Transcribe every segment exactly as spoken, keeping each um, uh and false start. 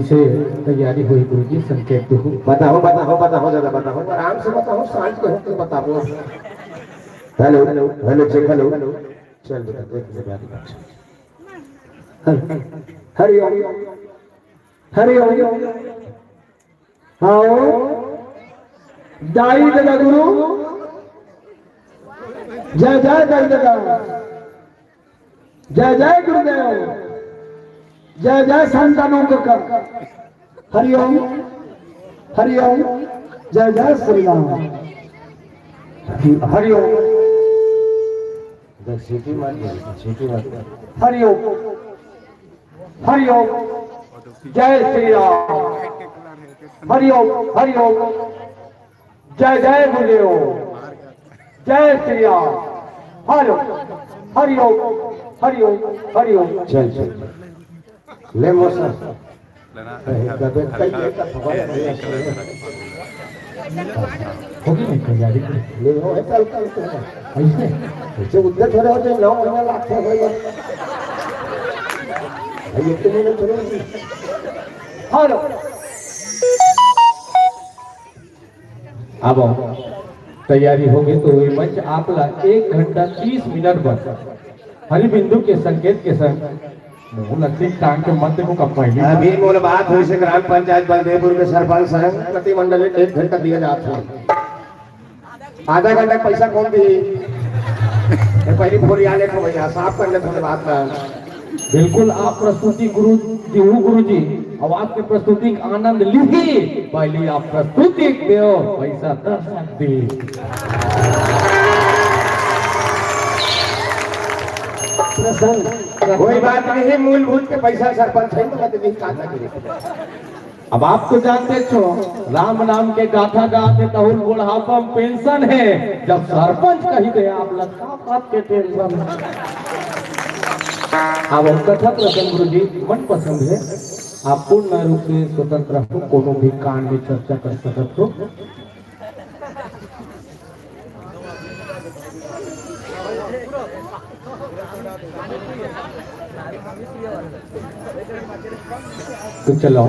से तैयारी होही गुरुजी, संकेत देहू। बताओ, बताओ, बताओ, जरा बताओ, आराम से बताओ, सांझ के होके बताओ। Hello, hello, check, hello. चल बेटा, देख ले, गाड़ी। हरि ओम, हरि ओम। आओ, दाई ददा गुरु, जय जय दाई ददा, जय जय गुरुदेव, जय जय संतानों का। हरि ओम, हरि ओम, जय जय श्री राम। हरि ओम। सीटी मार दे, सीटी मार दे। हरि ओम, हरि ओम, जय श्री राम। हरि ओम, हरि ओम, जय जय गुरुदेव, जय श्री राम। हरि ओम, हरि ओम, हरि ओम, हरि ओम। चल, चल। ले मौसा। अरे, कबे कई ये का खबर है? होगी नहीं तैयारी? ले हो, है, चल, चल, चल। ऐसे? ऐसे उद्दत हो रहे हो, जो नौ महीना लागते हो, भाई, ये तो मैंने सुनी थी। हेलो। अब तैयारी होगे तो ये मंच आप ला एक घंटा तीस मिनट बर हरि बिंदु के संकेत के संग मुंह लक्ष्मी टांग के मत देखो कब पहली अभी मोर बात हुई से ग्राम पंचायत बलदेवपुर के सरपंच संग प्रति मंडल एक घंटा दिया जाता है। आधा घंटा पैसा कौन दी? ये पहली फोरिया ले को भैया, साफ कर ले थोड़ी बात ना। बिल्कुल, आप प्रस्तुति गुरु देहू गुरु जी, अब आपके प्रस्तुति का आनंद लीही। पहली आप प्रस्तुति देव, पैसा दर्शक दी। प्रसन्न। कोई बात नहीं, मूलभूत के पैसा सरपंच है तो मैं तो नहीं काटना चाहिए। अब आप तो जानते छो, राम नाम के गाथा गाथे तहुल बुढ़ापा में पेंशन है, जब सरपंच कही दे आप लग का बात के टेंशन है। अब हम कथा प्रसंग गुरु जी मन पसंद है, आप पूर्ण रूप से स्वतंत्र हो, कोनो भी कांड में चर्चा कर सकत हो। तो चलो,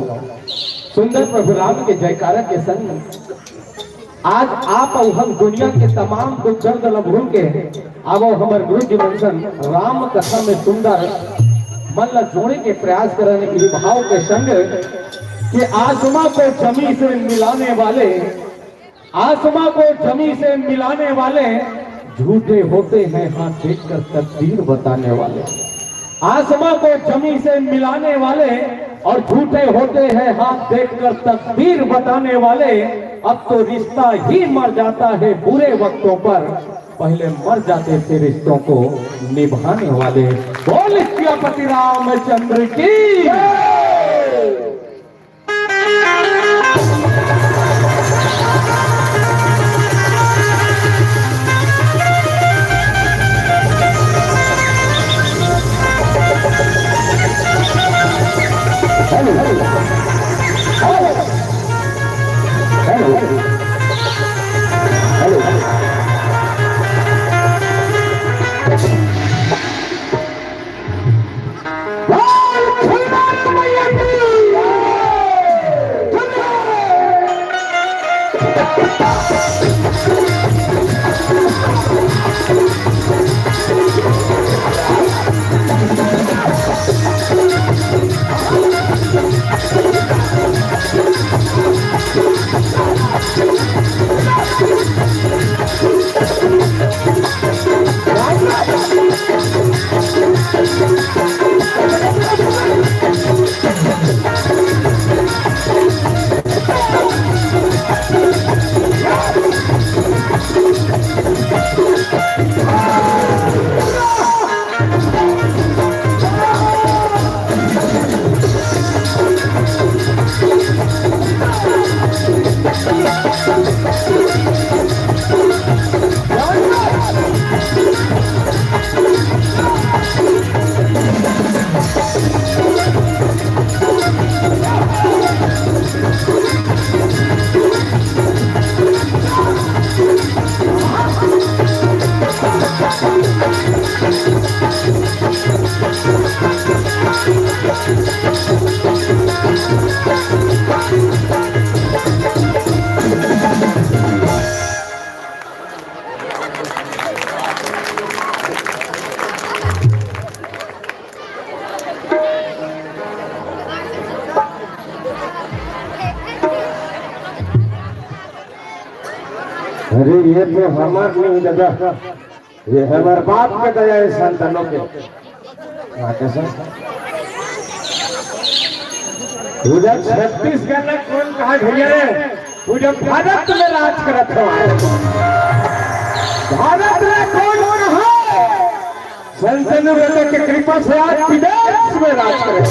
सुंदर प्रभु राम के जयकारा के संग आज आप अउ हम दुनिया के तमाम दुख दर्द ल भूल के आवो हमर गुरु जी मन सन राम कथा में सुंदर मन ल जोड़े के प्रयास करन, इही भाव के संग कि आसमां को जमीन से मिलाने वाले, आसमां को जमीन से मिलाने वाले झूठे होते हैं हाथ देखकर तकदीर बताने वाले। आसमां को जमीन से मिलाने वाले और झूठे होते हैं हाथ देखकर तकदीर बताने वाले। अब तो रिश्ता ही मर जाता है बुरे वक्तों पर, पहले मर जाते थे रिश्तों को निभाने वाले। बोल सियापति रामचंद्र की। अरे, ये तो हमार नहीं दादा, ये हमार बाप के दया है संतानों के। हाँ, कैसे? उधर छत्तीसगढ़ में कौन कहाँ घिरे रे? पूरे भारत में राज करत हो। भारत में कौन कहाँ है? संतनु दादा के कृपा से आज विदेश में राज करे।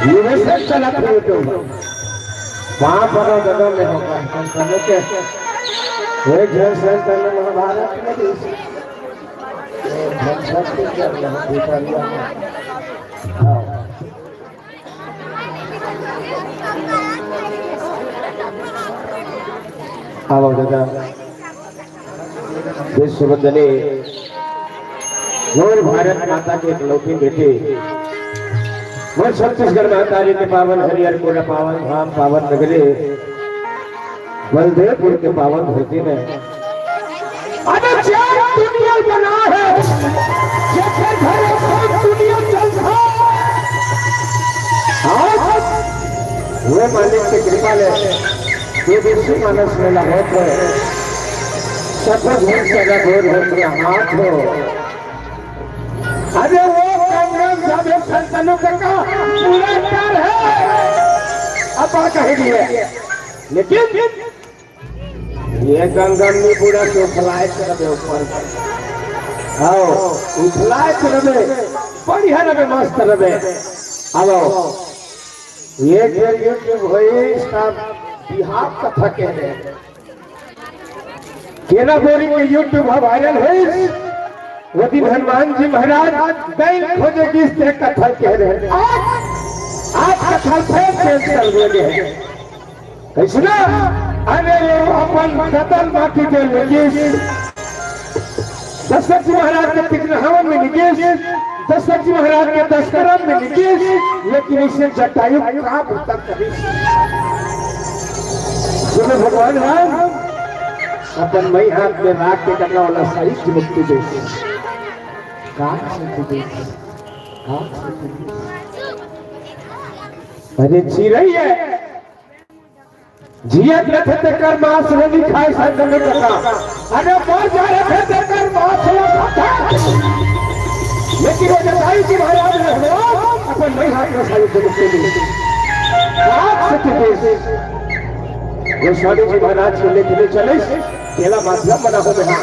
ये वैसे चला फिर तो। वहाँ पर दादा में होगा। संतनु के एक झन संतनु महाभारत में भी। एक झन छत्तीसगढ़ में, भिखारिया में। हाँ। आओ दादा। विश्ववंदनीय मोर भारत माता के इकलौती बेटी, मोर छत्तीसगढ़ महतारी के पावन हरियर कोरा, पावन धाम, पावन नगरी, बलदेवपुर के पावन धरती में अरे चार दुनिया बना है, जेकर घर एक दुनिया चलता। आज वो मालिक के कृपा ले, ये देसी मानस मेला होत है, सफर भूल सदा भोर हो गया हाथ हो। अरे वो कंगन जाबे संतनु का पूरा कर है, अब कह दिए, लेकिन ये गंगम नी पूरा के उफलाए करबे ऊपर। आओ, उफलाए करबे, बढ़िया रबे, मस्त रबे। आओ, ये के YouTube होई, इसका बिहार कथा कह रहे हैं। केना बोरी के YouTube ह वायरल होई, वो दिन हनुमान जी महाराज बैल खोजे गिस ते कथा कह रहे हैं। आज, आज कथा फेर चेंज कर दिए हैं। कइसना? अरे वो अपन दतल माटी के लेगिस, दशरथ जी महाराज के तिकनहावन में लेगिस, दशरथ जी महाराज के दशकर्म में लेगिस, लेकिन इसे जटायु का पुस्तक कभी सुनो भगवान राम अपन मई हाथ में राख के करना वाला साहित्य मुक्ति दे। कहाँ से दे? कहाँ से दे? अरे चिरई है। जियत रथे तेकर मांस वो नहीं खाए, संत ने कहा। अरे मर जा रथे तेकर मांस वो खाता। लेकिन वो जटायु जी महाराज ने भगवान अपन नहीं हाथ में सारी जगत के लिए। आप सत्य देश। गोस्वामी जी महाराज के लेके ले चले, तेरा माध्यम बना हो रहा।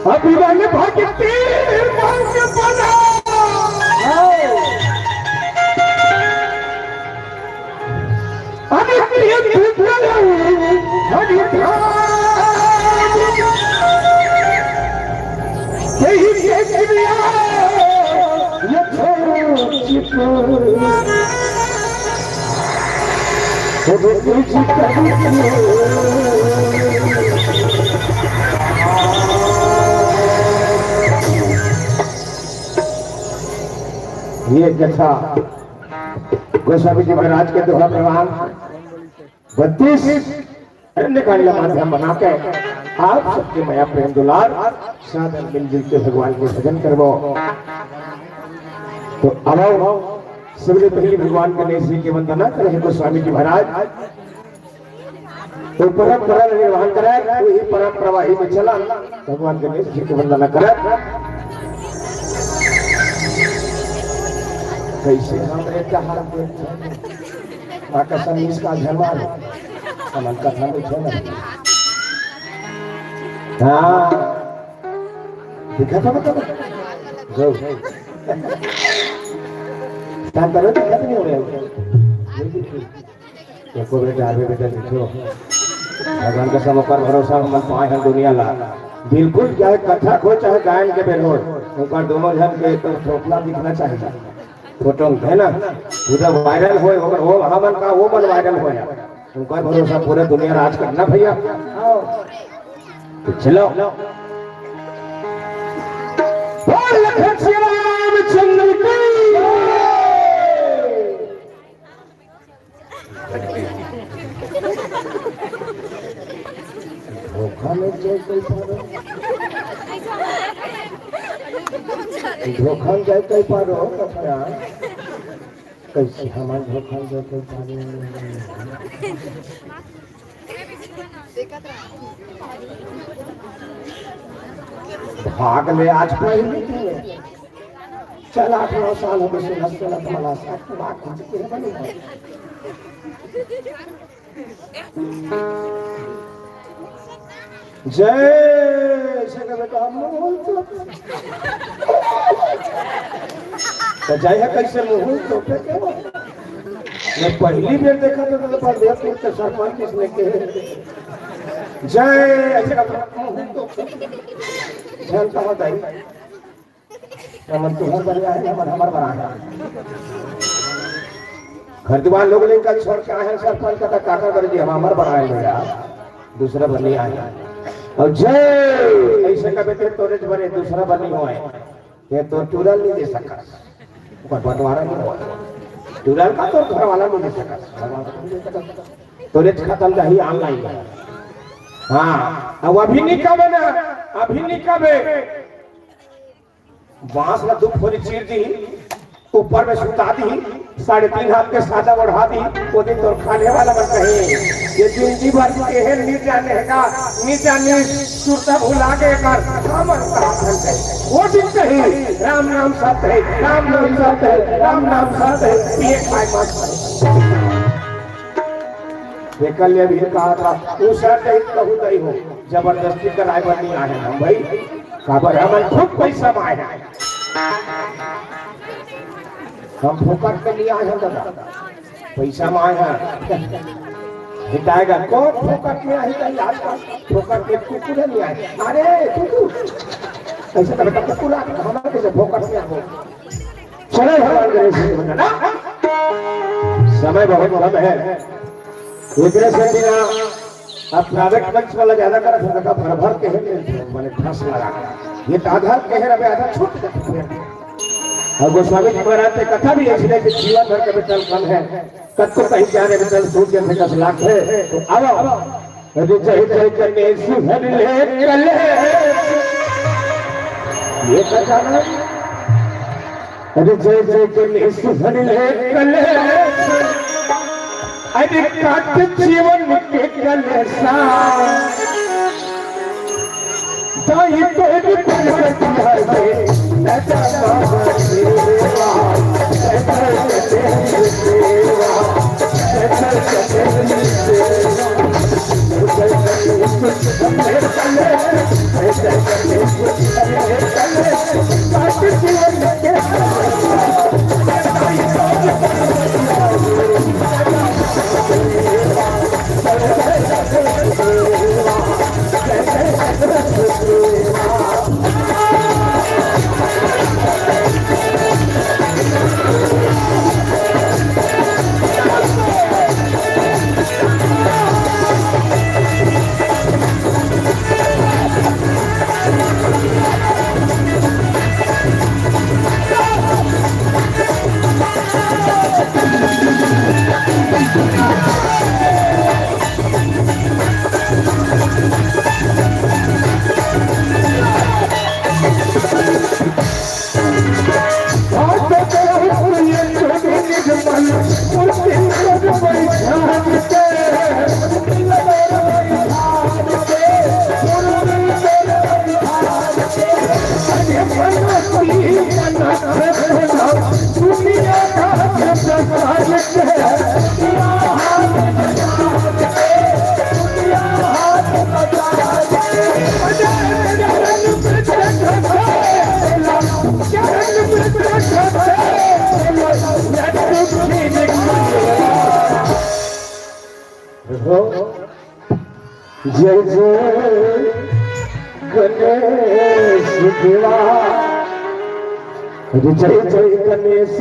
अभिमान भक्ति रंग बना। अरे प्रिय भीतर हरि भाव, यही के क्रिया यथोचित। ये कथा गोस्वामी जी महाराज के दोहा प्रमाण बत्तीस अन्य कांड का माध्यम बना के आप सबके मया प्रेम दुलार सादर मिलजुल के भगवान के भजन करबो। तो आओ, सबले पहले भगवान गणेश जी की वंदना करें गोस्वामी जी महाराज। तो परंपरा निर्वहन करे, वही परंपरा वही में चला। भगवान गणेश जी की वंदना करे। कैसे हमरे कहा माँ कसम इसका झरवाल, हमन कथा में छो ना। हाँ। दिखा था मतलब? गौ। स्थान पर दिखा तो नहीं हो रहा है। एको बेटा, आगे बेटा देखो। भगवान का समोकार भरोसा हमन पाए हैं दुनिया ला। बिल्कुल क्या है, कथा को चाहे गायन के बेलोर, ऊपर दोनों जन के तो थोपला दिखना चाहिए। फोटो में, है ना? पूरा वायरल होए, ओकर वो हमन का वो मन वायरल होए। उनका भरोसा पूरा दुनिया राज करना भैया। तो चलो। बोल लखन श्री रामचंद्र की। धोखा में जय जय पारो। धोखा में जय जय पारो, कपड़ा। कैसे हमार धोखा में जय जय पारो? भाग ले, आज पहली दिन है। चल, आठ नौ साल हो गए, सुनत सुनत मला साथ बात होती है, बनी है। जय, ऐसे कबे तो हम लोग बोलते हैं। तो जय है कैसे मुंह तो पे के? मैं पहली बेर देखा तो, तो बलदेवपुर के सरपंच किसने के। जय, ऐसे कबे मुंह तो पे। जय कहा दाई। हमन तुहर बने आहे, हमन हमर बने आहे। घर दुआर लोग लेकर छोड़ के आए हैं सरपंच का, काकर बने जी, हम हमर बने आहे यार, दूसरा बने आहे। और जय, ऐसे कबे ते तोरे बने, दूसरा बने होए। ये तो टूरल नहीं दे सकस, ओकर बंटवारा नहीं होए। टूरल का तो घर वाला नहीं दे सकस, तोरे खत्म जाही online में। हाँ, अब अभी नहीं कबे ना, अभी नहीं कबे। बांस ला दू फोरी चीर दी, ऊपर में सुता दी, साढ़े तीन हाथ के सादा ओढ़ा दी। वो दिन तोर खाने वाला मन कहे, ये जिंदगी भर के है, नी जाने है का, नी जाने सुरता भुला के कर, हमन का हथन कहे। वो दिन कहे, राम नाम सत्य है, राम नाम सत्य है, राम नाम सत्य है, ये खाए मत खाए। एकर ले अभी कहा था, वो सर नहीं कहू नहीं हो, जबरदस्ती कराए बर नहीं आए हम भाई, काबर हमन खूब पैसा में आए हैं। हम फोकट के लिए आए हैं दादा, पैसा में आए हैं। हिटाएगा कौन फोकट में आए हैं यार, फोकट में कुकुर नहीं आए। अरे कुकुर, ऐसे तो बेटा कुकुर आ, हमारे से फोकट में आ गए। चलो भगवान गणेश जी को मनाना। समय बहुत कम है, एकरे से बिना अब private मंच वाला ज्यादा करत है, का भर भर के है, मैंने ढस लगा। ये तो आधा के है, अबे आधा छूट जाता है। और गोस्वामी जी महाराज के कथा भी ऐसी है कि जीवन भर के बेचल कम है, कब तो कहीं जाने बेचल सूट के फेंकस लाख है, तो आओ। अरे जय जय गणेश हरि ले कलेश। ये तो जाना। अरे जय जय गणेश हरि ले कलेश। अरे काट जीवन के कलेशा। दाई तोरी प्रगति है, राजा बाबा देवा। जय जय गणेश देवा। जय जय गणेश देवा। अरे जय जय गणेश।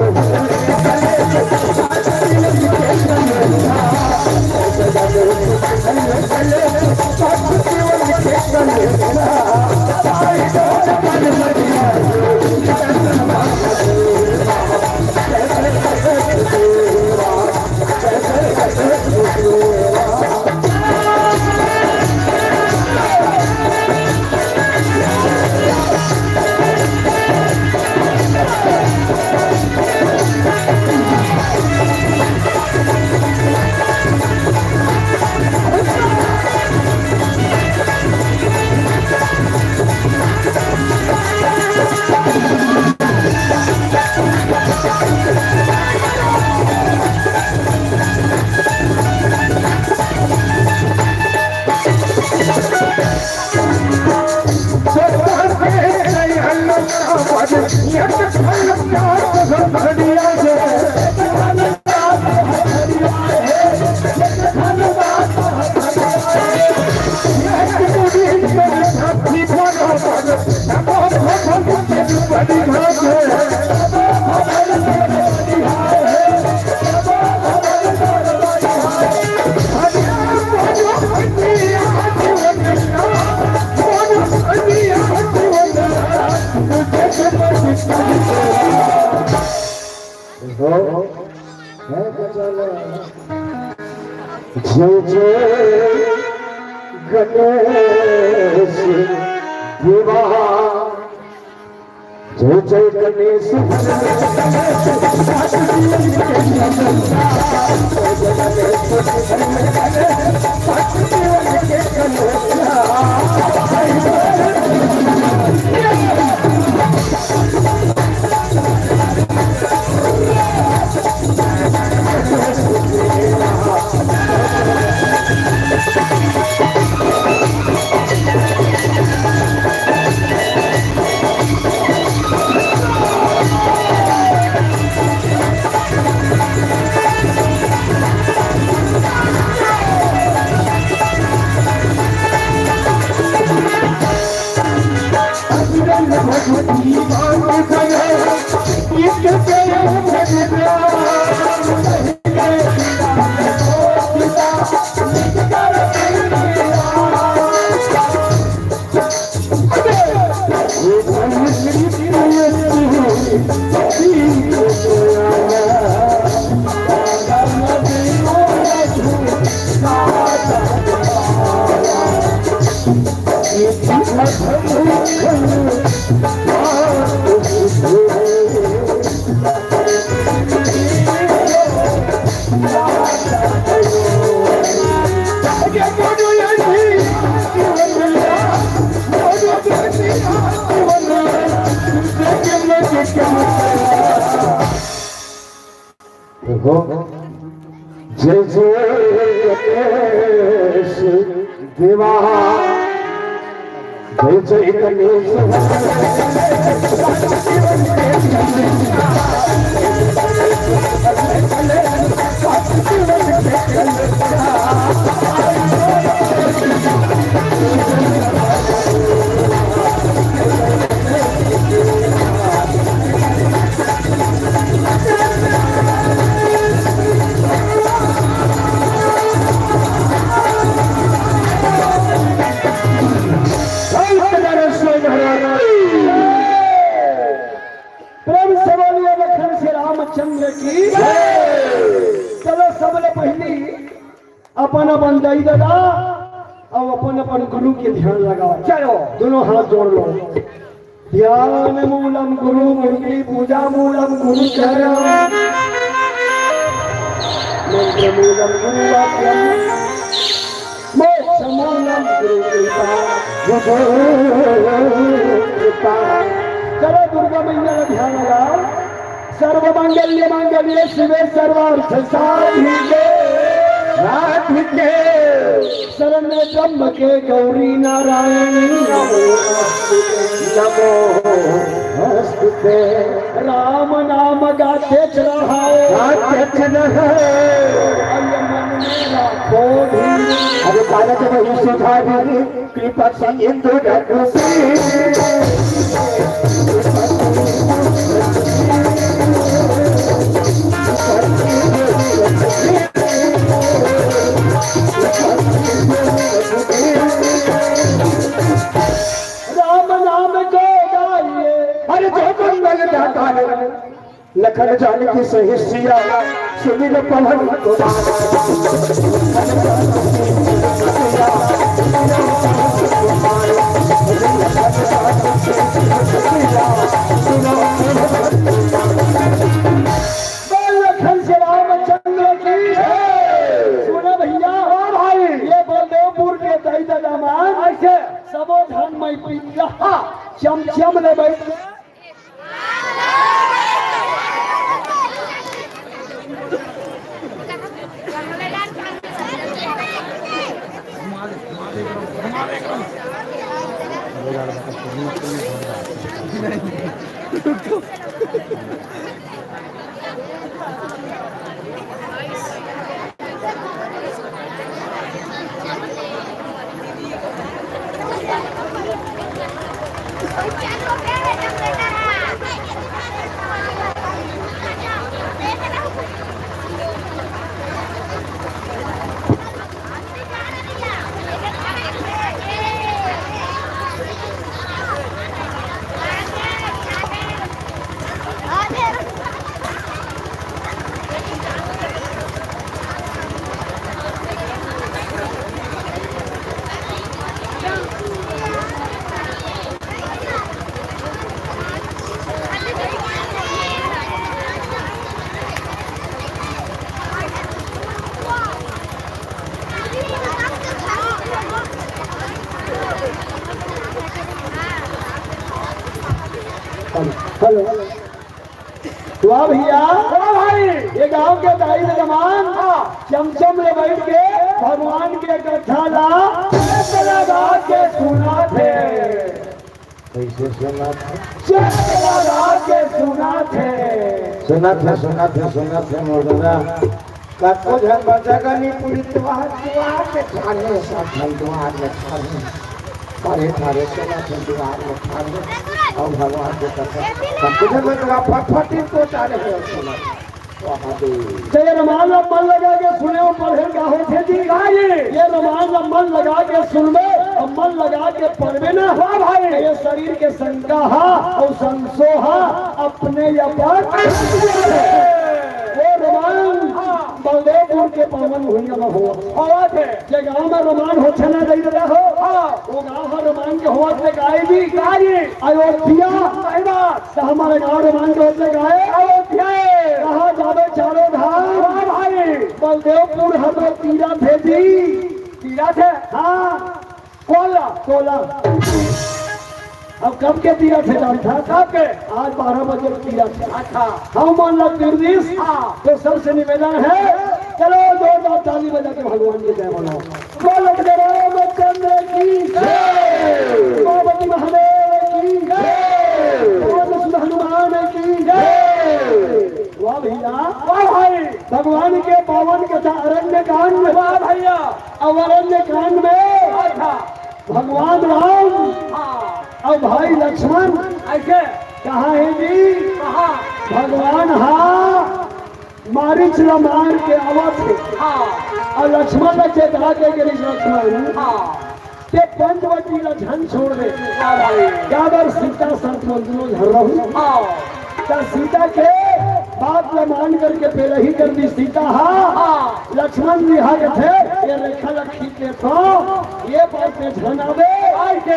हो, है बचाला। जय जय गणेश देवा, जय जय गणेश। देखो, जय जय गणेश देवा, जय जय गणेश। प्रेम से बोलिए लखन से रामचंद्र की। चलो, सबले पहिली अपन अपन दाई ददा अउ अपन अपन गुरु के ध्यान लगाओ। चलो, दोनों हाथ जोड़ लो। ध्यान मूलम गुरु मूर्ति, पूजा मूलम गुरु चरण, मंत्र मूलम गुरु वाक्यम, मोक्ष मूलम गुरु कृपा, गुरु कृपा। चलो, दुर्गा मैया का ध्यान लगाओ। सर्व मंगल्य मांगल्ये शिवे सर्वार्थ साधिके। साधिके। शरण्य त्र्यंबके गौरी नारायणी नमोस्तुते। नमोस्तुते। राम नाम गाते च रहो। गाते च रहो। अय मन में राखो धीर। अरे तारा तो वही सुधारी। कृपा सिंधु रघुपति। राम नाम को गाइए। अरे जो मंगल दाता है। लखन जानकी सहित सिया, सुमिर पवन कुमार। बोल लखन से रामचंद्र की। सुनो भैया, हाँ भाई, ये बलदेवपुर के दई ददा मन ऐसे सबो धन मई पिया, चमचम ले बैठ। वाह भैया, वाह भाई। ये गांव के दाई जजमान हाँ। चमचम ले बैठ के भगवान के कथा ला चला गा के सुना थे। कैसे सुना थे? चला गा के सुना थे। सुना थे, सुना थे, सुना थे, मोर दादा। कतको झन बचा का नहीं पूरी दुआर, दुआर में ठाढ़े, सब झन दुआर में ठाढ़े। ठाढ़े, ठाढ़े, चला थे दुआर में ठाढ़े। और भगवान के कथा। कतको झन बचा का फटफटी को चाले हो सुना। तो ये रमान ला मन लगा के सुने और पढ़े का होथे जी। हाँ जी। ये रमान ला मन लगा के सुनबे और मन लगा के पढ़बे ना। वाह भाई। ये शरीर के शंका हा और संशो हा अपने अपन। वो रमान हाँ। बलदेवपुर के पावन भुइयां में हो। होवत हे। जे गांव में रमान होथे ना, दई दादा हो। हाँ। वो गांव में रमान के होवत ले गाय जी। गाय जी। अयोध्या। सही बात। त हमर गाँव रमान के होत ले गाय। अयोध्या। कहाँ जाबे चारों धाम। हाँ भाई। बलदेवपुर हमर तीरथ हे जी। तीरथ हे? हाँ। कोला। कोला। अब कब के तीरथ हे जानथा? कब के? आज बारह बजे तीरथ हे। अच्छा। हम मन ला तीरथ। हाँ। तो सबसे निवेदन हे, चलो जोरदार ताली बजा के भगवान के जय बोलो। बोलो रामचंद्र की जय। पार्वती महादेव की जय। राम हनुमान की जय। वाह भैया, वाह भाई। भगवान के पावन कथा अरण्य कांड में। वाह भैया। अब अरण्य कांड में अच्छा। भगवान राम हाँ। और भाई लक्ष्मण ऐसे कहाँ हे जी? कहाँ? भगवान हा मारीच ला मार के आवत हे। हाँ। अउ लक्ष्मण ला चेता के गिरिस लक्ष्मण। हाँ। ते पंचवटी ला झन छोड़ दे। हाँ भाई। काबर सीता संग मंदिरो झन रहू। हाँ। त सीता के बात ला मान करके पेलही कर दी सीता हा। हाँ। लक्ष्मण जी हा कथे, ये रेखा ला खींच लेथों, ये बात पे झन आवे। आइके।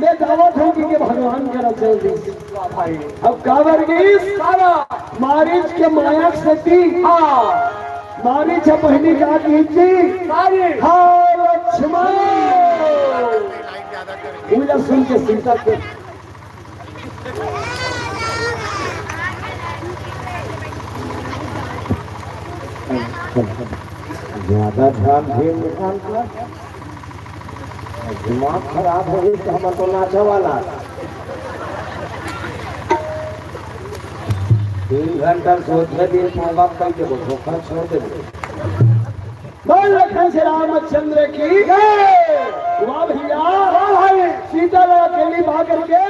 मैं दावा था कि के भगवान करा चल दी। वाह भाई। अब काबर गिस? काबर? मारीच के माया सेती। हाँ। मारीच ह पहिली का कीची। मारीच। हाँ, लक्ष्मण। पूजा सुन के सीता के। ज्यादा ध्यान दे भगवान का। दिमाग खराब हो गई तो हम तो नाचे वाला। तीन घंटा सोचे दिन प्रोग्राम कई देबो, धोखा छोड़ देबो। बोल लखन से रामचंद्र की जय। वाह भैया, वाह भाई। सीता ला अकेली पा करके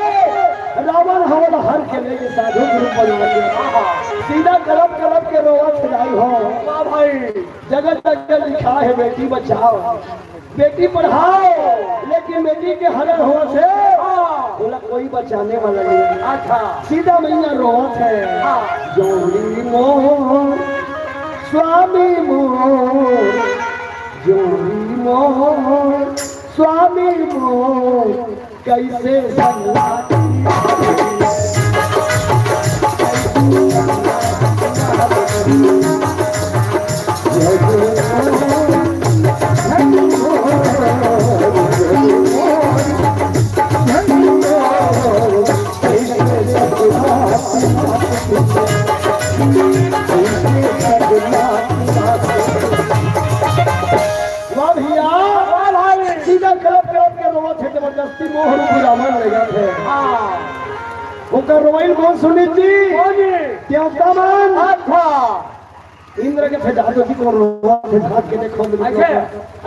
रावण हवल हर के लेके साधु गुरु बना के सीता कलप कलप के रोवत जाई हो। वाह भाई। जगत जगत लिखा है बेटी बचाओ। बेटी पढ़ाओ, लेकिन बेटी के हरण होवत हे। हाँ। बोला कोई बचाने वाला नहीं। अच्छा। सीता मैया रोवत हे। हाँ। जोड़ी मोर स्वामी मोर, जोड़ी मोर स्वामी मोर, कैसे संग वाह भैया, वाह भाई। सीता कलप कलप के रोवत हे, जबरदस्ती मोह रूप रावण ले जात हे। हाँ। ओकर रोवई कौन सुनी जी? कौन जी? देवता मन। अच्छा। इंद्र के फेंटा दो जी को रोवत हे, झांक के देखो। ऐसे?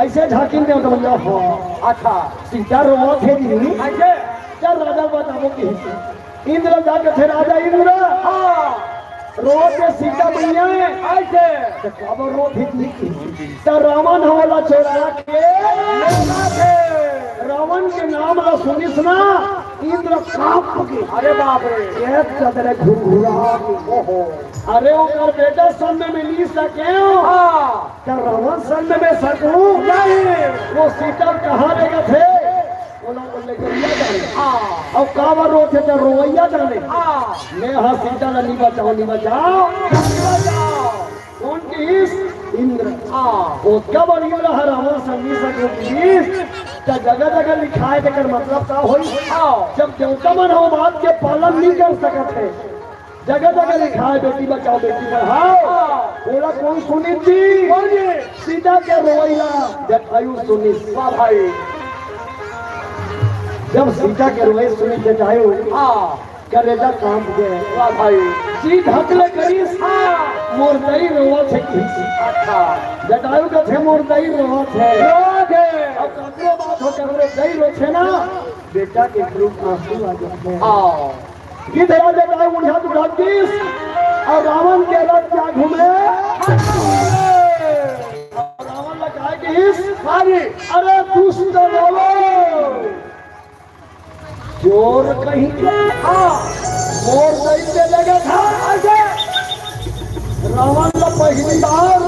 ऐसे झांकिन देवता मन, हाँ। अच्छा। सीता रोवत हे जी। ऐसे? चल राजा बताबो की। इंद्र जाके थे राजा इंद्र। हाँ। रोवत हे सीता मैया। ऐसे। तो काबर रोवत हे जी? त रावण ह ओला चोरा के रावण के नाम ला सुनिस ना, इंद्र कांप गे। अरे बाप रे। ये कदरे घुघुरा। ओहो। अरे ओकर बेटा संग में मिली सके हो। हाँ। त रावण संग में सकूं? नहीं। वो सीता कहाँ ले गे थे? ओला, ओला रोवइया जाने। हाँ। अउ काबर रोथे त रोवइया जाने। हाँ। मैं हा सीता ला नी बचाओ, नी बचाओ। नी बचाओ। कौन किहिस? इंद्र। हाँ। ओतका बड़ इंद्र ह रावण संगी संग किहिस। त जगह जगह लिखाय, तेकर मतलब का होई? हाँ। जब देवता मन ह ओ बात के पालन नइ कर सकत हे, जगह जगह लिखाय, बेटी बचाओ, बेटी पढ़ाओ, हाँ। ओला कोन सुनिस जी? कोन जी? सीता के रोवई ला जटायु सुनिस। वाह भाई। जब सीता के रोवई सुनिस जटायु, हाँ। करेजा कांप गे। वाह भाई। जी ढक ले करिस, हाँ। मोर दई रोवत हे कहिस। अच्छा। जटायु कथे मोर दई रोवत हे। रोवत हे। अब कतरो बात हो, कतरो दई रोथे ना, बेटा के आँखी आँसू आ जाथे। हाँ। गिधरा जटायु मुंडा तू ढक दिस, अउ रावण के रथ के आगू में अउ रावण ला काय कहिस? अरे, अरे दुष्ट रावण, चोर कहीं के। हाँ, मोर दई के जगह था। ऐसे रावण ला पहली बार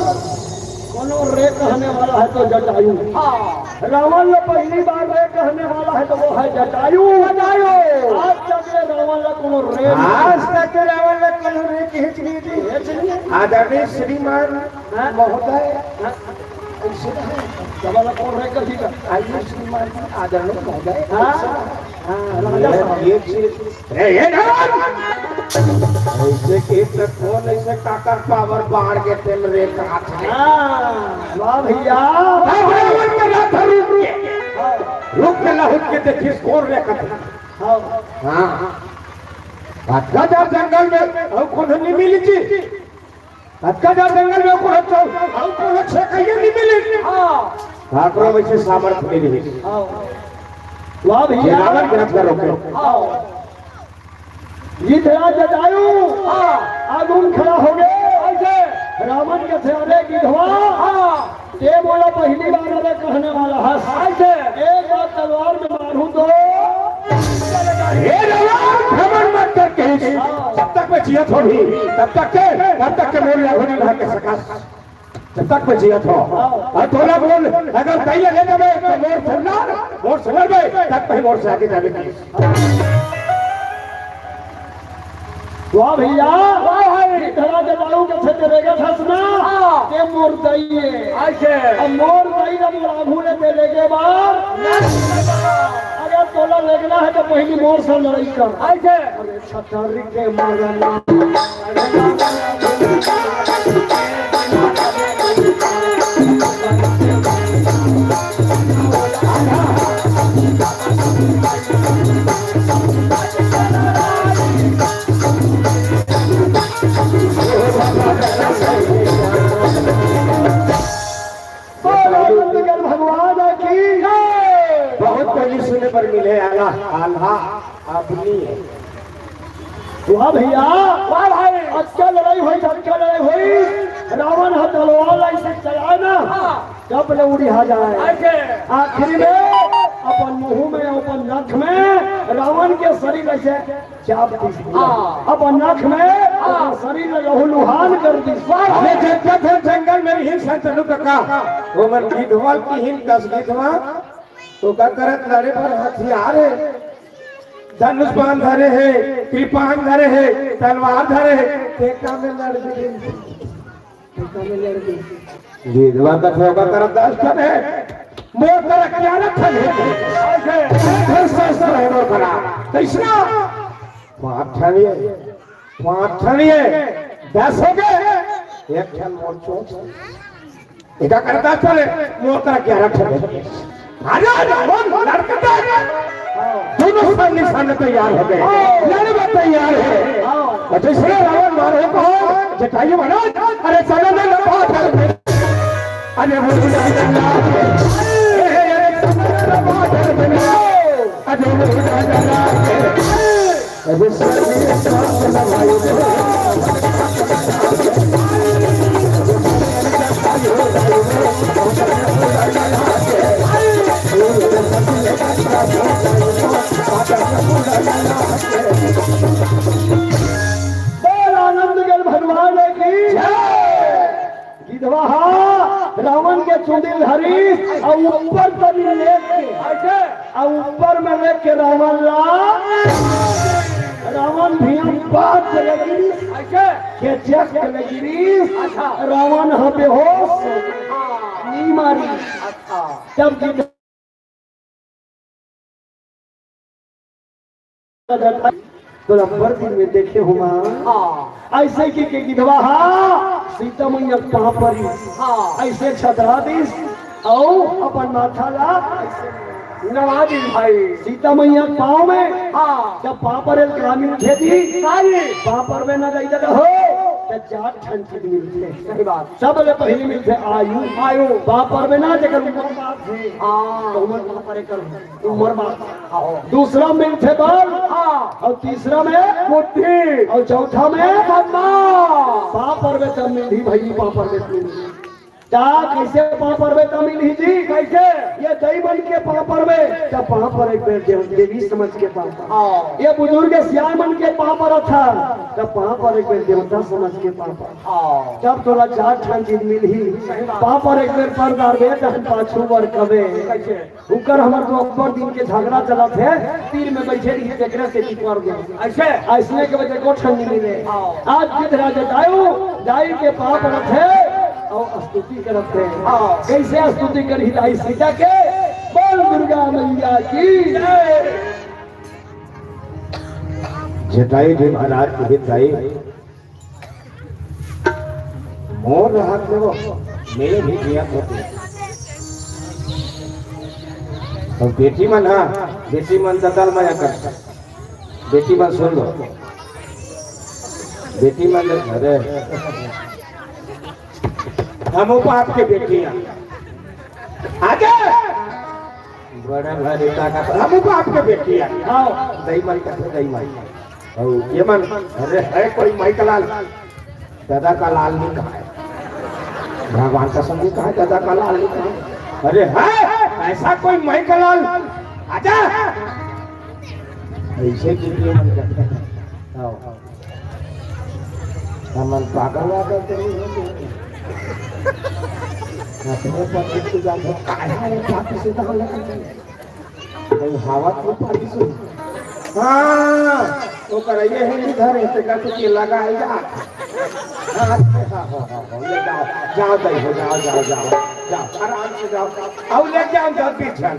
कोनो रे कहने वाला हे तो जटायु। हाँ। रावण ला पहली बार रे कहने वाला हे तो वो हे जटायु। जटायु। आज तक ले रावण ला कोनो रे नहीं। आज तक ले रावण ला कोनो रे कहिस नहीं जी। कहिस नहीं। आदरणीय श्रीमान हाँ? महोदय। हाँ? ऐसे नहीं। जब वाला कौन रे कभी का? आइए श्रीमान जी, आदरणीय महोदय। हाँ? हाँ, राजा साहब। ये, ये चीज, ए, ए, रावण! ऐसे के तो कौन ऐसे काकर पावर बाढ़ के तेल रे काट है? हाँ, वाह भैया। अब रावण के रथ रुक के, हाँ। रुक के लहुट के देखिस कौन रे कथा। हाँ। हाँ। अतका जा जंगल में, अउ कोनो नहीं मिली जी। अतका जा जंगल में कोनो चौ-, अउ कोनो छेकइया नहीं मिली। हाँ। काकरो वैसे सामर्थ्य नहीं रही। हाँ। वाह भैया। रावण के रथ ला रोके। हाँ। गिधरा जटायु। हाँ। आगू में खड़ा हो गे। ऐसे। रावण कथे अरे गिधवा। हाँ। ते मोला पहली बार अरे कहने वाला हस। ऐसे। एक बार तलवार में मारूं तो। हे रावण, घमंड मत कर कहिस। जब तक मैं जियत हों भी, तब तक के, तब तक के मोर आगू नहीं लहक सकस। जब तक मैं जियत हों। अउ तोला बोल, अगर तैं ले जाबे, तो मोर सरदार, मोर सरदार बे, तब तहीं मोर से आगे जाबे कहिस। वाह भैया, वाह भाई। गिधरा जटायु कथे ते रेंगत हस ना, हाँ। ते मोर दई हे। ऐसे। अब मोर दई ला मोर आगू ले ते रेंगे बर। अगर तोला रेंगना हे तो पहली मोर से लड़ई कर। ऐसे। अरे छतरी के मारना। बोलो नंदगल भगवान की जय। बहुत पहली सुने बर मिले आला, आल्हा अपनी है। वाह भैया, वाह भाई। अतका लड़ई होइस, अतका लड़ई होइस, रावण ह तलवार ला ऐसे चलाय ना, हाँ। कब ले उड़िहा जाय। ऐसे। आखिरी में अपन मुंह में, अपन नख में रावण के शरीर ऐसे चाप दिस। हाँ। अपन नख में हाँ। अपन शरीर ला लहूलुहान कर दिस। अरे जब तक हम जंगल में रहिन संतनु कका, ओमन गिधवा किहिन कस गिधवा, तो का करत लड़े बर हथियार हे, धनुष बाण धरे हे, कृपाण धरे हे, तलवार धरे हे, ते का में लड़ गिस। गिधवा कथे ओकर करा दस ठन हे, मोर करा ग्यारह ठन हे। ऐसे। एक ठन शस्त्र हे मोर करा। कइसना? पाँच ठन हे, पाँच ठन हे, दस हो गे। एक ठन मोर चोंच। एकर करा दस ठन हे, मोर करा ग्यारह ठन हे। अरे रावण लड़के तैयार, दोनों सब निशाने तैयार हो गए, लड़े बर तैयार हे। और जैसे रावण मारे को जटायु महाराज, अरे चलो ना, ना, बात है। अरे वो अरे चलो ना, बात है। अरे वो अरे बोल आनंद गढ़ भगवान की जय। गिधवा हा रावण के चुंदी धरिस अउ ऊपर तरी लेके, अउ ऊपर में लेके रावण ला, रावण भुइयां पाट के गिरिस, खेचक के गिरिस, रावण ह बेहोश, नी मारी। तब गिधवा तोला अब्बड़ दिन में देखे हो माँ। हाँ। अइसे कहिके गिधवा हा सीता मैया के पाँव परी। हाँ। अइसे छतरा दिस अउ अपन माथा ला अइसे नवा दिस भाई। सीता मैया के पाँव में। हाँ। जब पाँव परे ल का मिलथे जी? का जी? पाँव परबे ना दाई ददा हो, त चार ठन चीज मिलथे। सही बात। सबले पहिली मिलथे आयु। आयु। पाँव परबे ना, जेकर उमर बात हे। हाँ। त उमर पाँव परे कर उमर बात। हाँ। दूसरा मिलथे बल। हाँ। अउ तीसरा में बुद्धि। अउ चौथा में सम्मान। पाँव परबे तब मिलही भई, पाँव परबे तब मिलही। त कइसे पाँव परबे तब मिलही जी? कइसे? ये दई मन के पाँव परबे, त पाँव पर एक बेर देव-, देवी समझ के पाँव पर। हाँ। ये बुजुर्ग सियान मन के पाँव परत हन, त पाँव पर एक बेर देवता समझ के पाँव पर। हाँ। तब तोला चार ठन चीज मिलही। सही बात। पाँव पर एक बेर पर डारबे, तहन पाछू बर कबे। कइसे? उकर हमर तो अब्बड़ दिन के झगड़ा चलत हे, तीर में बइठे रही, तेकरे से निकल गए। अइसे? अइसने के वजह को ठंडी मिले। हाँ। आज गिधरा जटायु दाई के पाँव परत हे अउ स्तुति करत हे। हाँ। कइसे स्तुति करही दाई सीता के? बोल दुर्गा मैया की जय। जटायु जी महाराज के दाई मोर रहत ले वो, मेरे भी जिया होते। अउ बेटी मन, हाँ, बेटी मन ददल मया कर। बेटी मन सुन लो। बेटी मन, अरे, हम बाप के बेटी हैं। आगे। बड़े भारी ताकत, हम बाप के बेटी हैं। आओ, दई माई का, दई माई। अउ ये मन, अरे है कोई माई का लाल, ददा का लाल नहीं कहा है। भगवान का संग नहीं कहा है, ददा का लाल नहीं कहा है। अरे है, ऐसा कोई माई का लाल, आजा। ऐसे कितने मन करते हैं। आओ। हमन पागल वागल तो नहीं होते। अपने पति की बात हो, काहे वो पापी से दाव लगा? नहीं, हवा तो पानी से। हाँ, ओकर ये है, इधर है, ते कहते कि लगा है जा। हाँ, हाँ, हाँ, हाँ, हाँ, ले जाओ, जाओ, दई हो, जाओ, जाओ, जाओ, जाओ, आराम से जाओ, आओ, ले जाओ, जाओ, पीछे।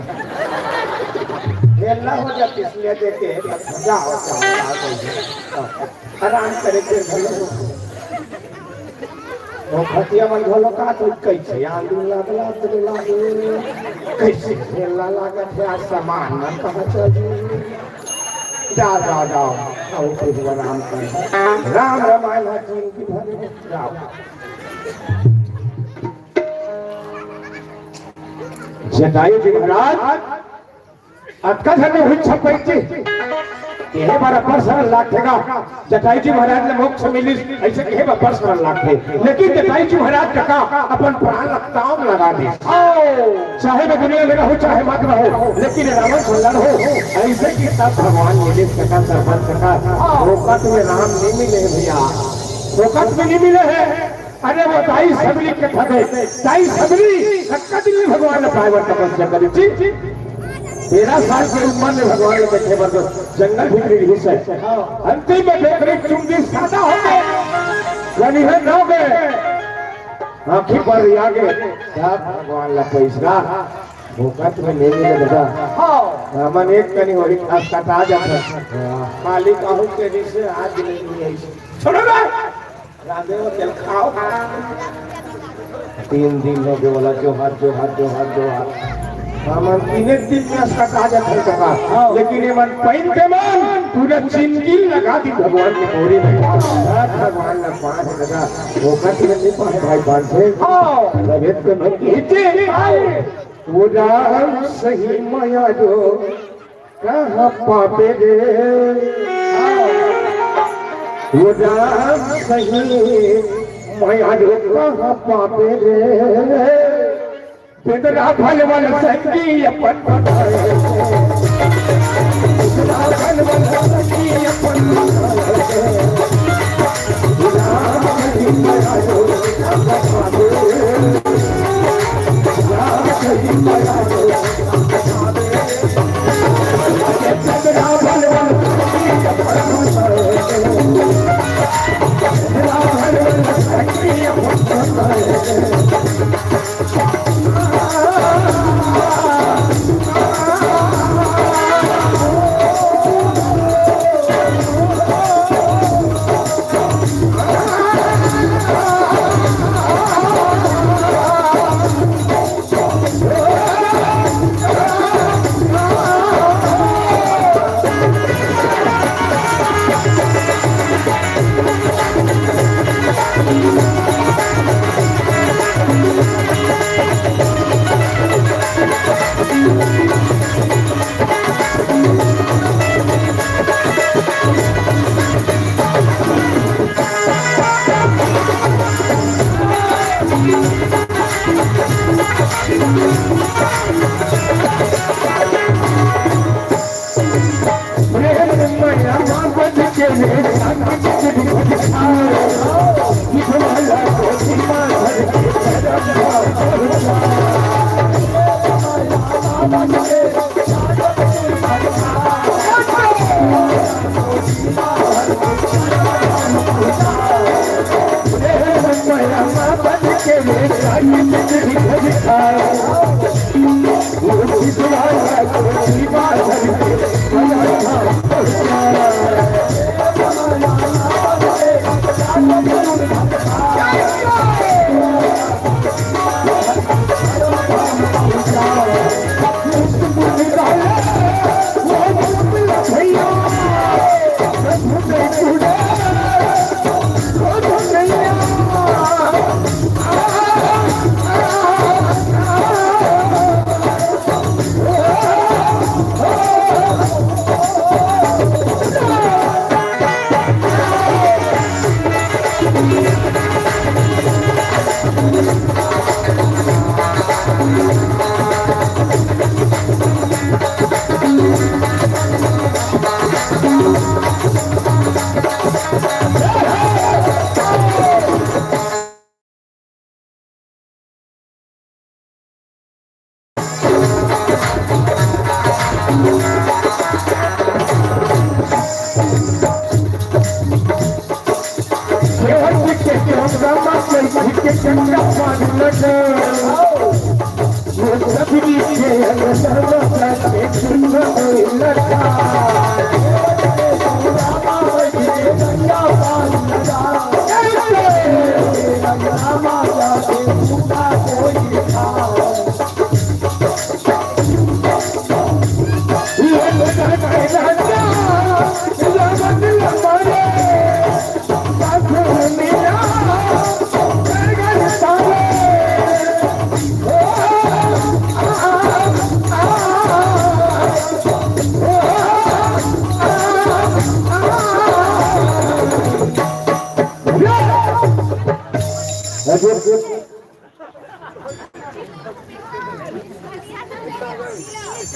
हेला हो जा, पिछले देखे, जाओ, जाओ, जाओ, दई हो, जाओ। आराम करे के घलो। वो खटिया मन घलो का तो कइसे आंदू लागला, तो लागू। कइसे हेला लागत हे, आज सामान न कहाँ चली। जा, जा, जाओ। आओ, फिर वो राम कर। राम रामायण है, जिंदगी भर जाओ। जटायु जी महाराज, अतका झन में हुई छपई जी। केहे बर अब्बड़ सरल लागथे गा, जटायु जी महाराज ल मोक्ष मिलिस, अइसे केहे बर अब्बड़ सरल लागथे। लेकिन जटायु जी महाराज कका अपन प्राण ल ताव म लगा दिस। चाहे मैं दुनिया में रहूं, चाहे मत रहूं, लेकिन ये रावण से लड़हूं, अइसे कि तब भगवान मिलिस कका, सरपंच कका। फोकट में राम नहीं मिले हे भैया, फोकट में नहीं मिले हे। अरे वो दाई सबरी के कथा दे, दाई सबरी कतका दिन में भगवान ल पाए बर तपस्या करे जी। तेरह साल के उमर में भगवान ल देखे बर तो जंगल भीतरी रहिस हे। अंतिम में डोकरी चुंदी सादा हो गए, यानी है नौ गए, आंखी पर आ गए। तब भगवान ल पइस गा, फोकट में नहीं मिले दादा। हाँ। हमन एक कनी होरी खास कटा जाथे। मालिक आहू के जैसे आज नहीं है। छोड़ो ना। रांधे हो तेल खाओ। तीन दिन हो गए वाला जोहार, जोहार, जोहार, जोहार। हमन तीन एक दिन में सटा जात है कका। हाँ। लेकिन ये मन पहिन के मन पूरा जिंदगी लगा दी भगवान के गोरी में। हर भगवान ना पाए है दादा। वो कट में नहीं पाए भाई पान से। हाँ। लगे तो नहीं कीजिए। वो राम सही माया जो कहाँ पाबे रे? वो राम सही मयारू कहाँ पाबे रे? बेदरा भलवल संगी अपन बनाए। बेदरा भलवल संगी अपन बनाए। राम सही मयारू कहाँ पाबे रे?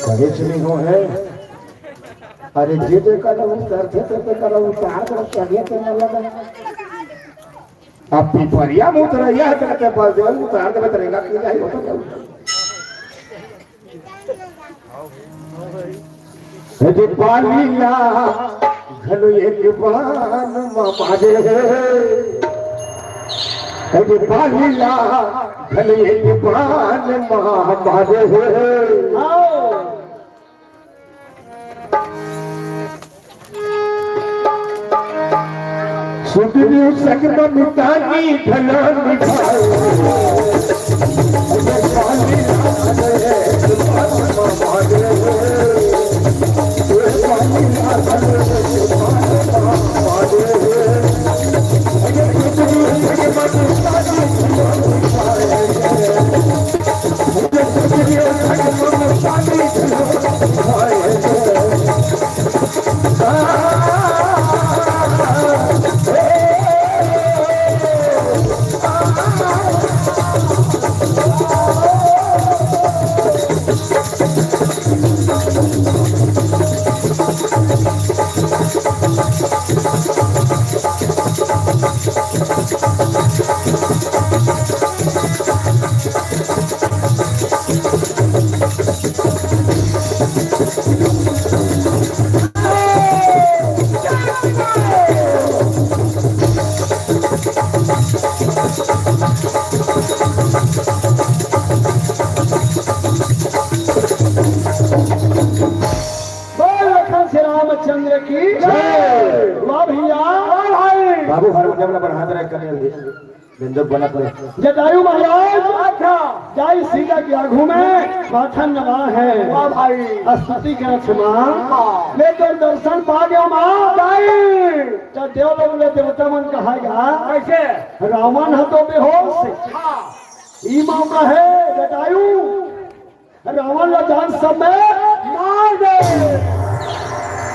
करे सुनी हो है। अरे जे जे कल उतरथे, ते ते कल उतार कर चढ़े के न लगा। अब पिपरिया में उतरैया है, तेरे के बलदेव उतार देवे, तेरे का की जाई होता क्या? अरे बालीला घलो एक बान मा मारे, अरे बालीला घलो एक बान मा मारे। सुतरी संग ममता की ढलान बिछाए। बोल लखन श्री रामचंद्र की जय। वाह भैया, वाह भाई। बाबू हारमोनियम ला बढ़ा दे रहे, कने अभी बेंजो बनत नहीं। जटायु महाराज, अच्छा। जाई सीता के आगू में माथा नवा है। वाह भाई। स्तुति करत हे माँ। हाँ। मैं तो दर्शन पा गया माँ। जाई। तो देव लोग ले देवता मन कहा गया। कैसे? रावण ह तो बेहोश। हाँ। ई मौका है जटायु, रावण ला जान सब में मार दे।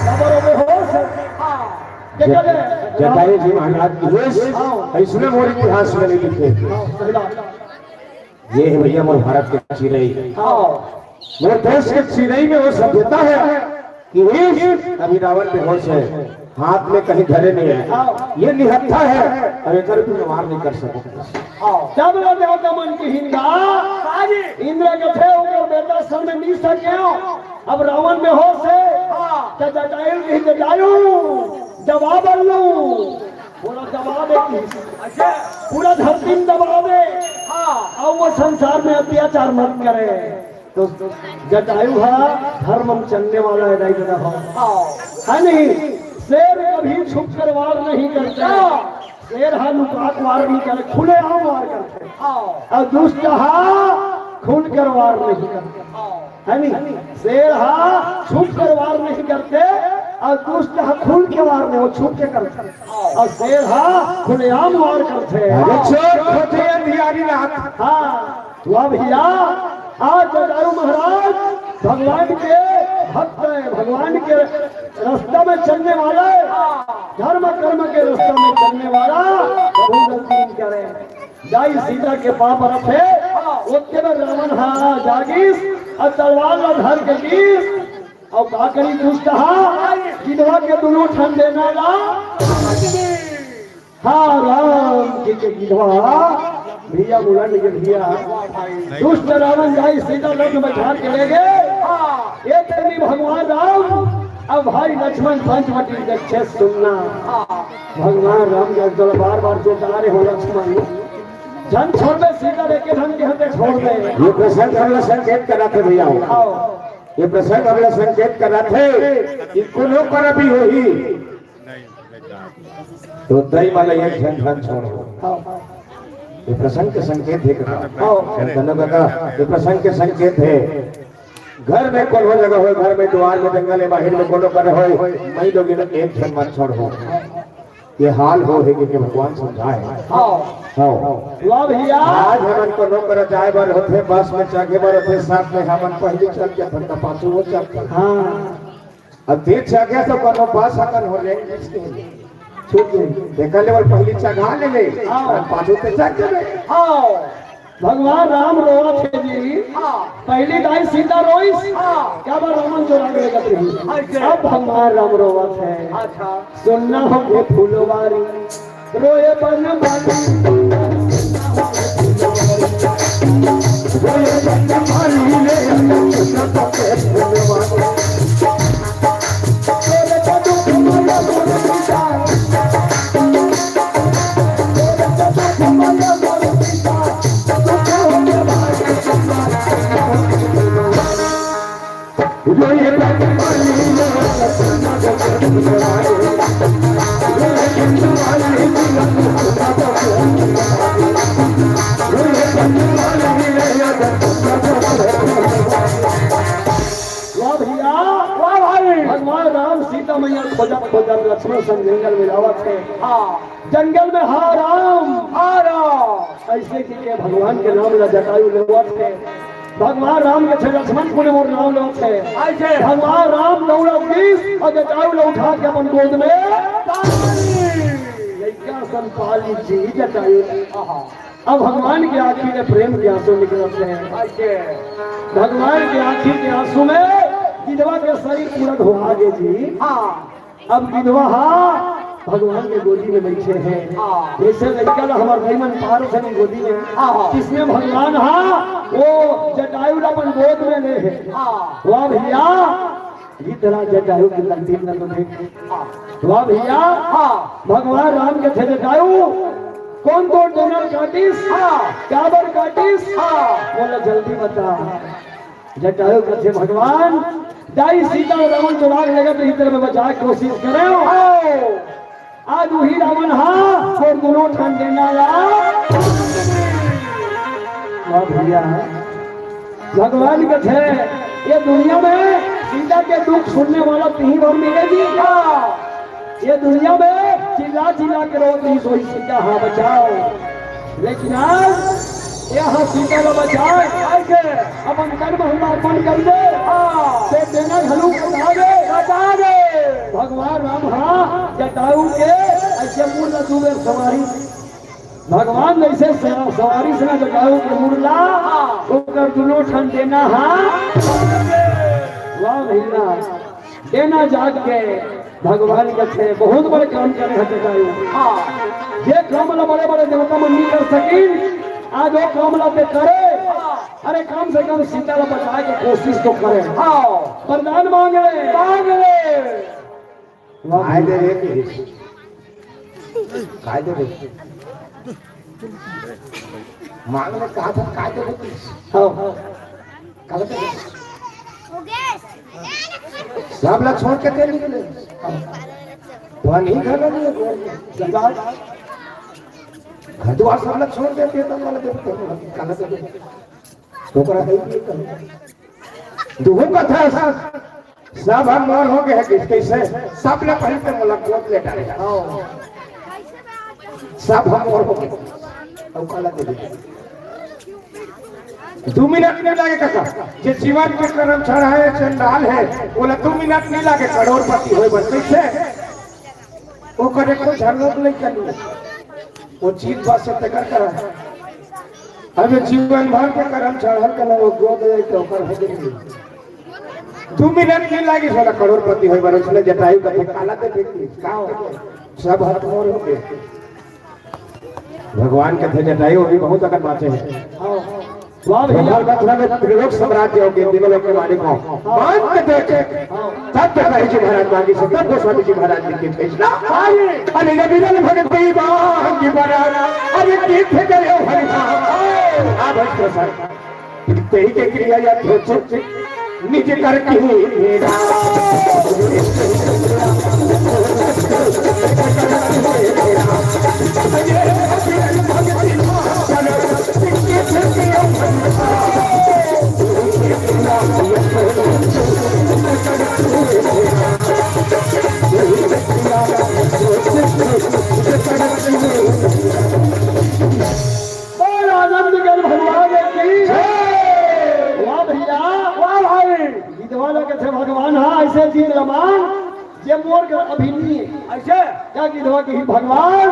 खबर हो बेहोश। हाँ। देखा दे। जटायु जी महाराज की होश हाँ। ऐसने मोर इतिहास में नहीं लिखे। हाँ, सही बात। ये है भैया मोर भारत के चिरई। हाँ। मोर देश के चिरई में वो सभ्यता है कि इस अभी रावण बेहोश है, हाथ में कहीं धरे नहीं है। हाँ। ये निहत्था है, अब एकर भी व्यवहार नहीं कर सकते। हाँ। जब ले देवता मन की हिंदा, इंद्र के थे ओकर बेटा सन में मिल सके। अब रावण बेहोश है, हाँ। तो जटायु की जटायु दबा बल्लू। पूरा दबावे की। अच्छा। पूरा धरती में दबावे। हाँ। और संसार में अत्याचार मत करे। तो जटायु हा धर्म में चलने वाला है, दाई ददा हो। हाँ। है नहीं? शेर कभी छुप कर वार नहीं करता। हाँ। शेर हा लुका के वार नहीं करे, खुलेआम वार करते। हाँ। और दुष्ट हा खुल कर वार नहीं करते। हाँ। है नहीं? शेर हा छुप कर वार नहीं करते और दुष्ट हा खुल के वार नहीं, वो छुप के करते। हाँ। और शेर हा खुलेआम वार करते। अरे चोर खोटे अंधियारी रात। हाँ। वाह भैया, आज जटायु महाराज भगवान के भक्त है, भगवान के रास्ता में चलने वाला है, धर्म कर्म के रास्ता में चलने वाला। बहुत गलती नहीं करे। दाई सीता के पाँव परत हे, ओतके में रावण हा जागिस, अउ तलवार ला धर के गिस, अउ का करी दुष्ट हा, गिधवा के दुनों ठन देना ला। हाँ, राम जी के गिधवा, भैया मुरन के भैया, दुष्ट रावण जाई सीता लग में झाड़ के ले गए। ये तेरी भगवान राम, अब भाई लक्ष्मण पंचवटी के छे सुनना। भगवान राम के दरबार बार जो जा रहे हो लक्ष्मण, झन छोड़ दे सीता, देखे झन के हंते छोड़ दे। ये प्रसंग हमला संकेत करा थे भैया। आओ। ये प्रसंग हमला संकेत करा थे कि कोनो पर भी होही तो दई वाला एक झन झन छोड़ हो। आओ। ये प्रसंग के संकेत है कका। आओ। दोनों कका, ये प्रसंग के संकेत है। घर में कोनो जगह होय, घर में द्वार में जंगल में बाहर में कोनो कर होय, मई लोग एक झन मत छोड़ हो। ये हाल हो हे के भगवान समझाए। हाँ। हाँ। वाह भैया। आज हमन कोनो कर जाए बर होथे, बस में चढ़े बर होथे, साथ में हमन पहली चढ़ के थन त पाछू वो चढ़थे। हाँ। अब तेज चढ़े तो कोनो बस हकन हो ले, छूट गई। देखा ले बर पहली चढ़ा ले ले, हाँ। पाछू ते चढ़ देबे। हाँ। भगवान राम रोवत हे जी। हाँ। पहली दाई सीता रोइस। हाँ। क्या बात रावण चोरा के लेकर रही। अच्छा। अब भगवान राम रोवत हे। अच्छा। सुनना हो ये फुलवारी, रोए बनवारी। रोए बनवारी रे, सुनना हो ये फुलवारी। वाह भैया, वाह भाई। भगवान राम सीता मैया खोजत खोजत लक्ष्मण संग जंगल में जावत हे। हाँ। जंगल में हा राम, हा राम। ऐसे कि के भगवान के नाम ला जटायु लेवत हे। भगवान राम के छे लक्ष्मण कुने मोर नाम लेवत हे। ऐसे। भगवान राम दौड़ा बीस और जटायु ला उठा के अपन गोद में। लइका सन पाली जी जटायु। आहा। अब भगवान के आँखी में प्रेम के आंसू निकलत हे। ऐसे। भगवान के आँखी के आंसू में गिधवा के शरीर पूरा धोआ गे जी। हाँ। अब गिधवा हा भगवान के गोदी में बैठे हे। हाँ। जैसे लइका ला हमर भाई मन पार से गोदी में। हाँ, हाँ। किसने भगवान हा वो जटायु ला अपन गोद में ले हे। हाँ। वाह भैया, इतना जटायु की तकदीर न तो देख। हाँ। वाह भैया, हाँ। भगवान राम के थे जटायु, कौन तो डोनल काटिस? हाँ। काबर काटिस? हाँ। बोला जल्दी बता। जटायु कथे भगवान, दाई सीता और रावण चोरा के लेगा तो इधर में बचाए के कोशिश करे हो। आओ। आज वही रावण हा और दोनों ठन देना यार। वाह भैया, भगवान कथे ये दुनिया में सीता के दुख सुनने वाला तीन बार मिलेगी क्या? ये दुनिया में चिल्ला चिल्ला के रो रही सोई सीता, हाँ बचाओ। लेकिन आज यहाँ सीता ला बचाए, आके अपन कर्म हम अर्पण कर दे। हाँ। ते देना घलू बता दे। बता दे। भगवान राम हाँ जटायु के ऐसे मूल दूबे सवारी। भगवान जैसे स-, सवारी से ना जटायु के मुरला, हाँ। ओकर दुनो ठन देना हाँ। वाह भैया। देना जाग के भगवान कथे बहुत बड़े काम करे हे जटायु। हाँ। जे काम ला बड़े बड़े देवता मन नहीं कर सकिन, आज वो काम ला ते करे। अरे कम से कम सीता ला बचाए के कोशिश तो करे। हाँ। वरदान मांग ले। मांग ले। वाह। काय दे रे? काय दे रे? मांग में कहा था, काय के बोलती? हाँ। गलत है। सब ला छोड़ के तें निकले। पानी घला नहीं है, कोई जवाब। घर द्वार सब ला छोड़ देते तो गलत है, गलत है। ओकरा है कि नहीं? दुहू कथा सब, सब हम मोर हो गए हैं, किस कैसे? सब ले पहले तो मोला गोद ले डाले। सब हम मोर हो गए। अब काला दे दे। दू मिनट नहीं लागे काका, जे जीवन के करम छाड़ा है, चंडाल है, बोला दू मिनट नहीं लागे करोड़पति होए बर। कैसे? ओकर एको झन लोग नहीं करी। वो चीज बस से तेकर करा। अब ये जीवन भर के करम चढ़ल कला, वो गोद ले तो ओकर हो गई। दू मिनट नहीं लागी साला करोड़पति होए बर, इसलिए जटायु का काला दे देखी। का हो? सब हाथ मोर हो गए। भगवान के थे जटायु अभी बहुत अकन बाँचे हैं। हाँ। वाह भैया। भगवान का थोड़ा त्रिलोक साम्राज्य हो गए, तीनों लोक के मालिक हो। मान के देखे। तब जटायु जी महाराज मांगी से, तब गोस्वामी जी महाराज जी की भेजना। अरे ये विरल भगत भी मांगी बड़ा, अरे तीर्थ गए हरि धाम। आ भक्त सर, तेरी के क्रिया या थे निज कर की। बोल आनंद कर भगवान की। जय। वाह भैया, वाह भाई। गिधवा लगे थे भगवान, हाँ, ऐसे जीत लमान, जे मोर कर अभी नहीं। ऐसे? क्या गिधवा की भगवान,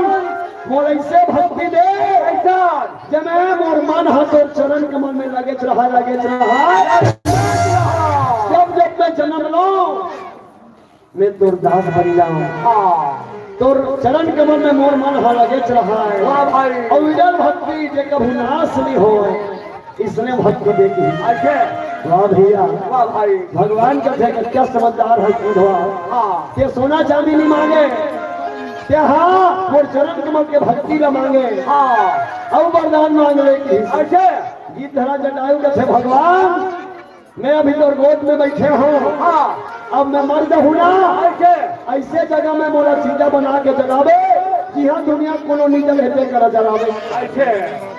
मोर ऐसे भक्ति दे, ऐसा, जे मैं मोर मन हा तोर चरण कमल में लगे रहा, लगे रहा। जब जब मैं जन्म लूं, मैं तोर दास बन जाऊं। हाँ। तोर चरण कमल में मोर मन हा लगे रहा है। वाह भाई। और विरल भक्ति जे कभी नाश नहीं हो, इसने भक्ति देखी। अच्छा। वाह भैया। वाह भाई। भगवान का थे क्या समझदार है गिधवा। हाँ। ते सोना चांदी नहीं मांगे, ते हाँ, मोर चरण कमल के भक्ति ला मांगे। हाँ। और वरदान मांग ले की। अच्छा। गिधरा जटायु का थे भगवान, मैं अभी तोर गोद में बैठे हूँ। हाँ। अब मैं मर जाहूँ ना, ऐसे? ऐसे जगह में मोला जिंदा बना के जलावे, जिहाँ दुनिया कोनो नी जले हे ते करा जलावे। ऐसे?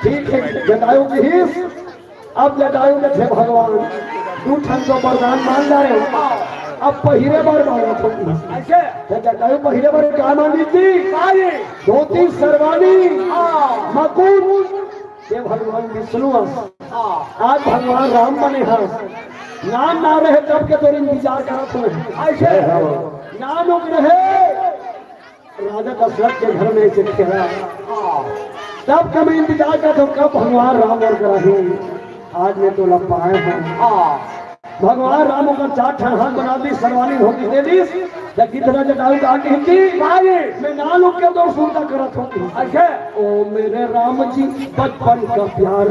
ठीक है, जटायु की हिस। अब जटायु के थे भगवान, दू ठन तो वरदान मांग डारे। हाँ। अब पहिरे बर मांगत होही। ऐसे? तो जटायु पहिरे बर का मांगी थी? साड़ी। धोती, सरवानी, हाँ। मकुट, ये भगवान विष्णु अस। हाँ। आज भगवान राम बने हस। नान ना रहे तब के तोर इंतजार करत हंव। ऐसे? नान उक रहे, राजा दशरथ के घर में से खेला। हाँ। तब के मैं इंतजार करत हंव, कब भगवान राम मोर करा ही। आज मैं तोला पाए हंव। हाँ। भगवान राम ओकर चार ठन हाथ बना दिस, सरवानी धोती दे दिस। जब गिधरा जटायु का आगे हिंदी, भाई, मैं नान उक के तोर सुरता करत हंव। अच्छा। ओ मेरे राम जी, बचपन का प्यार।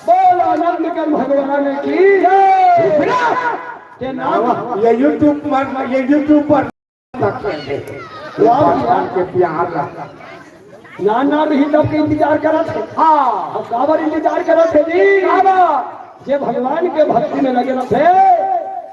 बोल आनंद कर भगवान की जय। के नाम ये YouTube पर, ये YouTube पर तक कर दे। वाह। भगवान के प्यार ला। ना, ना, नहीं तब के इंतजार करत हे। हाँ। अब काबर इंतजार करत हे जी? काबर? जे भगवान के भक्ति में लगे रथे,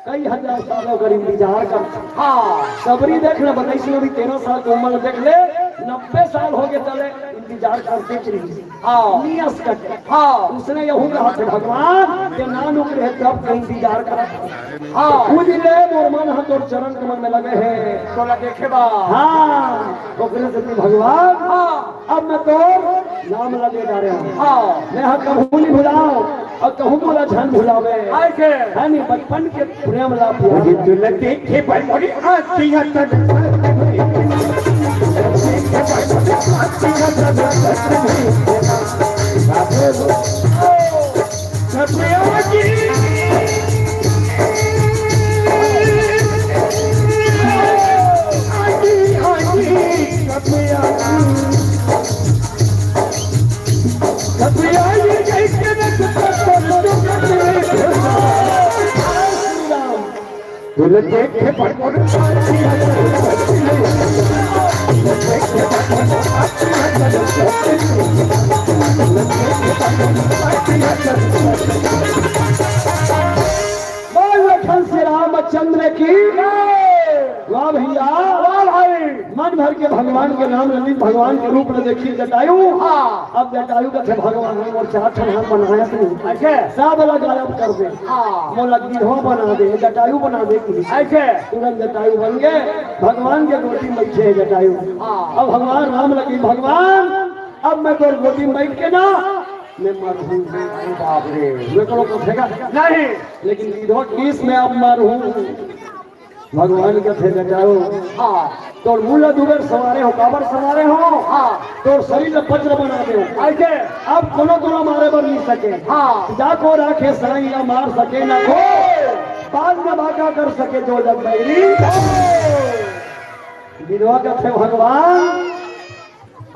कई हजार साल ओकर इंतजार करत हे। हाँ। सबरी देख ले, बताइस ना, अभी तेरह साल के उम्र देख ले, नब्बे साल हो गए चले, इंतजार करते चली। हाँ। नियस कटे। हाँ। उसने यहू कहा कि भगवान, जे नान उक रहे तब के इंतजार करत हे। हाँ। पूज ले मोर मन ह तोर चरण कमल में लगे हे। तोला देखे बर। हाँ, ओकरे सेती भगवान, हाँ। अब मैं तोर नाम ला ले डारे हंव। हाँ। मैं ह कभू नहीं भुलाओ और कहूँ मोला झन भुलावे। ऐसे। है नहीं, बचपन के प्रेम ला प्यार। तुला देखे बर मोरी आँखियाँ तड़पत हे। अभी आई कैसे न पत्थर तो कटले। बोले देखे पर मोर बोल लखन श्री रामचंद्र की। वाह भैया, वाह भाई। मन भर के भगवान के नाम ललित भगवान के रूप में देखी जटायु। हाँ। अब जटायु कथे भगवान हम और चार ठन हाथ बनाया तू। अच्छा। सब वाला गायब कर दे। हाँ। मोला गिधवा बना दे, जटायु बना दे तू। अच्छा। तुरंत जटायु बन गए, भगवान के गोदी में बैठे जटायु। हाँ। अब भगवान राम लगी, भगवान अब मैं तोर गोदी में बैठ के ना, मैं मरहूँ। अरे बाप रे। मैं करो कथेगा। नहीं। लेकिन गिधवा किस में अब मरहूँ। भगवान कथे जटायु, हाँ। तोर मुंह ला दुबर संवारे हो, काबर संवारे हो? हाँ। तोर शरीर ला वज्र बना दे। ऐसे? अब कोनो तोला मारे बर नहीं सके। हाँ। जा को राखे साईं ला मार सके ना को। बाद में बाका कर सके जो जग बैरी। गिधवा कथे भगवान,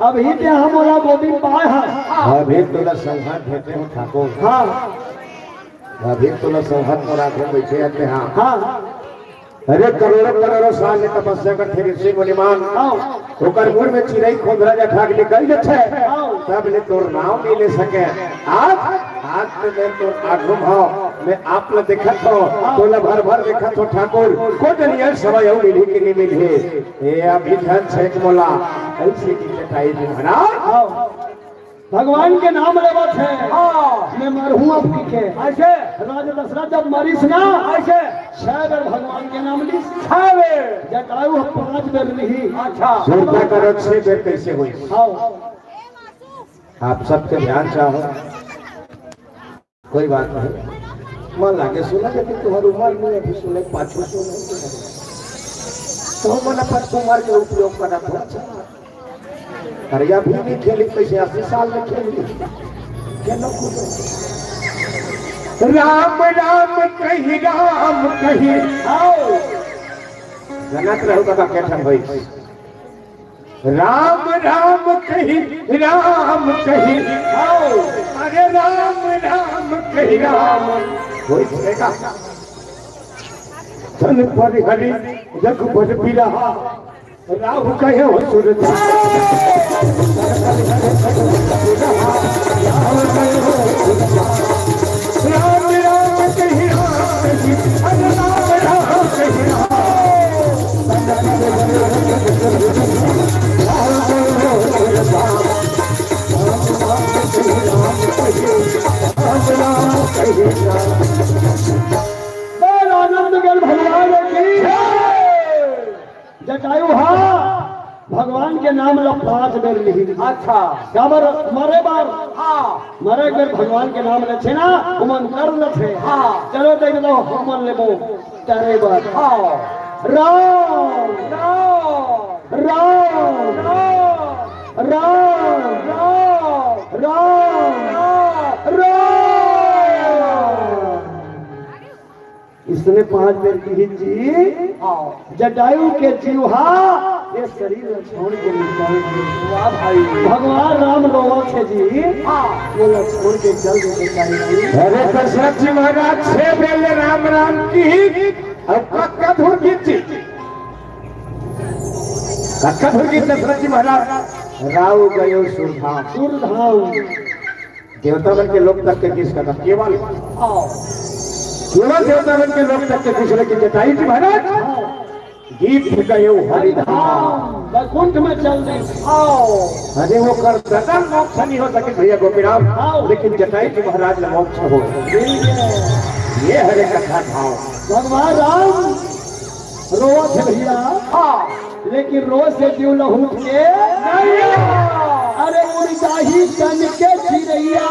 अभी ते हम ओला गोदी पाए हन। अभी तोला संघात भेटे हो ठाकुर। हाँ। अभी तोला संघात मोर आंखों में बैठे आते हाँ। हाँ। अरे करोड़ों करोड़ों साल ले तपस्या करथे ऋषि मुनिमान। हाँ। ओकर मुड़ में चिरई खोंधरा जखा के निकल जथे। हाँ। तब ले तोर नाम नहीं ले सके। आज, आज तो मैं तोर आगू हूँ, मैं आप ला देखत हूँ, हाँ। तोला भर भर देखत हूँ ठाकुर, को जनिया समय अउ मिलही कि नहीं मिलही। ए अभी धन छेक मोला, ऐसे की कटाई जी महाराज। हाँ। भगवान के नाम लेवत हे। हाँ। मैं मरहूँ अब की के। ऐसे? राजा दशरथ जब मरिस ना, ऐसे? छह बेर भगवान के नाम लिस। छह बेर? जटायु ह पाँच बेर लिही। अच्छा। सुरता करो छह बेर कैसे होई? हाँ। आप सबके ध्यान चाहो। कोई बात नहीं, मन लागे सुना, लेकिन तुम्हारी उम्र नहीं है, अभी सुने, पाछू सुने। तो मन अपन उम्र के उपयोग करत हो। अरे अभी नहीं खेली, कैसे अस्सी साल में खेली? खेलो कूदो। राम राम कही, राम कही। आओ। जनत रहू बाबा के ठन होई। राम राम कही, राम कही। आओ। अरे राम राम कही, राम। कोई बोलेगा? तन पर हरि रघुबर बिरहा, राहु कहे हो सुरता। राम राम कही, राम कही, अरे राम राम कही, राम। बोल आनंद गढ़ भगवान की जय। जटायु हा भगवान के नाम ला पांच बेर लिही। अच्छा। काबर मरे बर? हाँ। मरे बेर भगवान के नाम लेथे ना, ओमन कर लेथे। हाँ। चलो देख लो, हमन लेबो। तरे बर। हाँ। राम। राम। राम। राम। राम। राम। राम। इसने पांच बेर किहिन जी। हाँ। जटायु के जीव हा, ये शरीर ला छोड़ के निकल गए। वाह भाई। भगवान राम रोवत हे जी। हाँ। वो ला छोड़ के चल दे जटायु जी। अरे दशरथ जी महाराज छह बेर ले राम राम की अब कतका धुर गीत जी? कतका धुर गीत दशरथ जी महाराज? राव गयो सुरधाम। सुरधाम। देवता मन के लोक तक के किस कदम केवल? हाँ। केवल देवता मन के लोक तक के किस, लेकिन जटायु जी महाराज गीत गयो हरिधाम। हाँ, वैकुंठ में चल दे। आओ। अरे वो कर ददन मोक्ष नहीं हो सके भैया गोपीराम, हाँ। लेकिन जटायु जी महाराज ने मोक्ष हो। ये हरे कथा भाव। भगवान राम रोवत हे भैया। हाँ। लेकिन रोज से जीव लहूट के। नहीं। अरे उड़ जाही तन के चिरैया।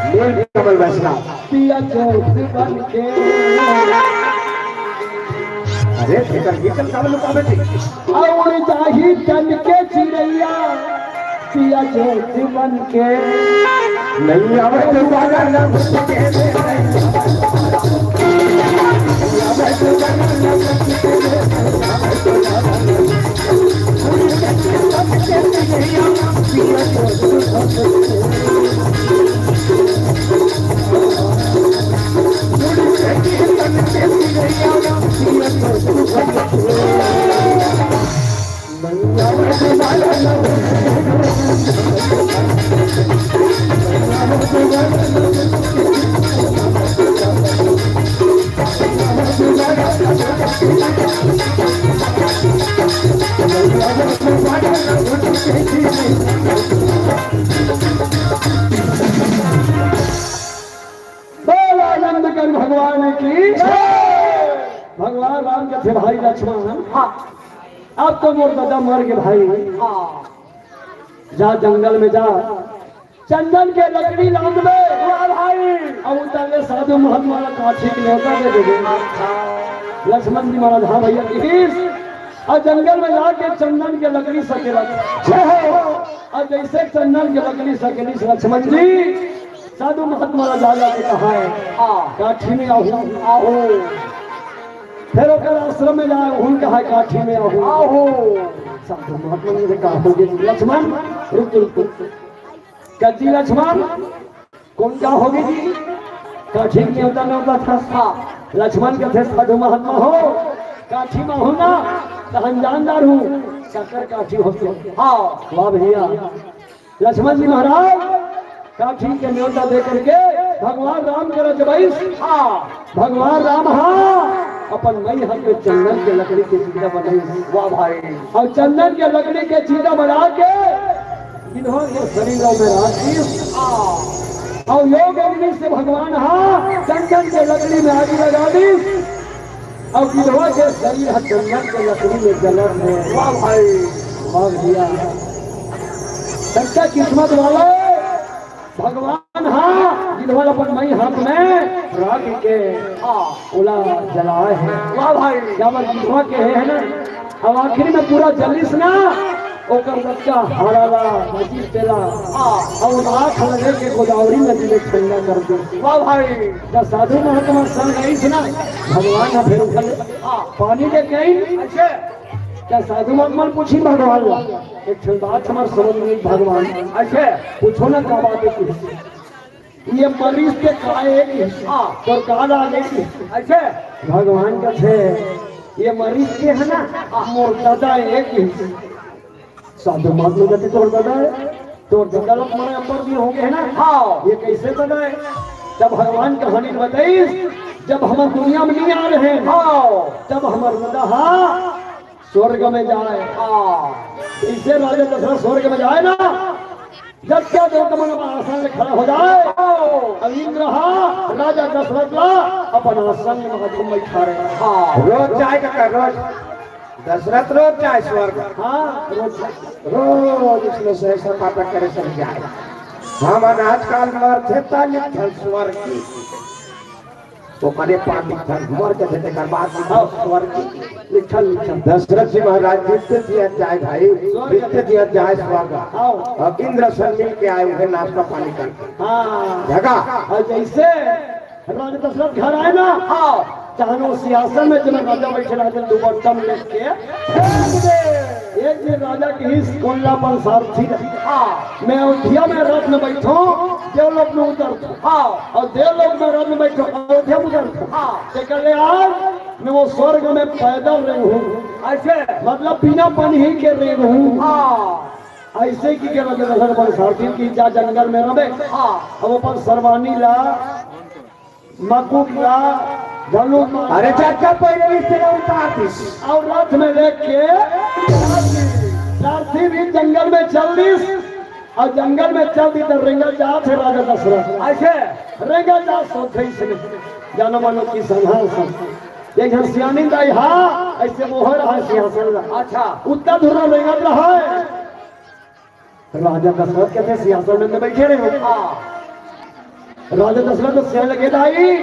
नील कमल वैष्णव। पिया जोत बन के। अरे, भीतर, भीतर कमल लुकावे थी। उड़ जाही तन के चिरैया। पिया जोत बन के। नहीं आवे दोबारा लौट के। हे भाई लक्ष्मण, हाँ। अब तो मोर ददा मर गे भाई। हाँ। जा जंगल में जा, चंदन के लकड़ी लानबे। वाह भाई। अब उतार ले साधु महात्मा ला काठी के नेवता दे देबे। अच्छा। लक्ष्मण जी महाराज, हाँ भैया, इस और जंगल में जाके चंदन के लकड़ी सकेला। जय हो। और जैसे चंदन के लकड़ी सकेली लक्ष्मण जी, साधु महात्मा ला जा जाके कहा है, हाँ। काठी में आहू, आहू। फिर ओकर आश्रम में जाए, उनका है काठी में आहू। आहू। साधु महात्मा जी कहा, हो गे लक्ष्मण, रुक, रुक, रुक। कजी लक्ष्मण, कौन का हो गे जी? काठी में नेवता नेवता था। हाँ। लक्ष्मण कथे, साधु महात्मा हो, काठी में आहू ना, तो हम जानदार हूँ, शक्कर काठी होथे। हाँ। वाह भैया, लक्ष्मण जी महाराज काठी के नेवता दे करके भगवान राम करा जबइस। हाँ। भगवान राम हा अपन मई हाथ में चंदन के लकड़ी के चिता बनाइस। वाह भाई। और चंदन के लकड़ी के चिता बना के गिधवा के शरीर में राख दिस। हाँ। और योग अग्नि से भगवान हा चंदन के लकड़ी में आगी लगा दिस। अब गिधवा के शरीर ह चंदन के लकड़ी में जलत हे। वाह भाई। वाह भैया। सच्चा किस्मत वाला भगवान हा गिधवा ल अपन मई हाथ में राख के, हाँ। ओला जलाए हे। वाह भाई। क्या बात, गिधवा के हे, है ना? अब आखिरी में पूरा जलिस ना, ओकर बच्चा हरा ला, बची तेला, हाँ। और आँख लगे के गोदावरी नदी में ठंडा कर दे। वाह भाई। जब साधु महात्मा संग आइस ना, भगवान ह फेर उठल। हाँ। पानी दे के आइन। अच्छा। जब साधु महात्मा पूछी भगवान ला, एक ठन बात हमार समझ में भगवान। अच्छा। पूछो ना का बात है कि ये मरीज के का एक हिस्सा, हाँ। तो का लागे कि अच्छा। भगवान कथे, ये मरीज के है ना, मोर ददा एक हिस्सा। साधु महात्मा कहते, "तोर ददा है? तोर ददा लोग मरे अम्बर भी होंगे, है ना? हाँ। ये कैसे ददा है?" तब भगवान कहानी बताइस, जब हम दुनिया में नहीं आ रहे हैं, हाँ। तब हमर ददा हा स्वर्ग में जाए। हाँ। इसे राजा दशरथ स्वर्ग में जाए ना, जब क्या देवता मन अपन आसन में खड़ा हो जाए, हाँ। अब इंद्र हा राजा दशरथ ला अपन आसन में बैठा रहे। हाँ। रोज जाए का, रोज। दशरथ रोज जाए स्वर्ग। हाँ, रोज जाए। रोज इसमें से ऐसा पाठक करे सब जाए। हमन आजकल मरथे त लिखल स्वर्ग की। तो कने पाठ लिखल मर के थे, तेकर बाद लिखल स्वर्ग की। लिखल, लिखल। दशरथ जी महाराज नित्य जियत जाए भाई, नित्य जियत जाए स्वर्ग। हाँ। और इंद्र से मिल के आए, उन्हें नाश्ता पानी करके। हाँ। जगह। और जैसे राजा दशरथ घर आए ना, हाँ। तहन वो सिंहासन में जेमा राजा बैठे रहते, दुपट्टा में लेट के फेंक दे। एक दिन राजा कहिस कोल्ला अपन सारथी ला, हाँ। मैं अयोध्या में रथ में बैठो, देवलोक में उतरतो। हाँ। और देवलोक में रथ में बैठो, अयोध्या में उतरतो। हाँ। ते कहले, आज मैं वो स्वर्ग में पैदल रेंगहूँ। ऐसे? मतलब बिना पनही के रेंगहूँ। हाँ। ऐसे कि के राजा दशरथ अपन सारथी कि जा जंगल में रहे। हाँ। अब अपन सरवानी ला मकुट ला, धनुष ला। अरे चाचा, पहले भी तेरा उतार दिस। और रथ में लेके सारथी भी जंगल में चल दिस। और जंगल में चल दी तो रेंगत जात हे राजा दशरथ। ऐसे? रेंगत जात सोचे इसने, जानो मानो कि संघर्ष। एक झन सियानी दाई हा, ऐसे मोहर हा सिंहासन ला। अच्छा। उत्ता धुरा रेंगत रहा है। राजा दशरथ कहते सिंहासन में तो बैठे रहे हो। हाँ। राजा दशरथ तो सियान लगे, "दाई,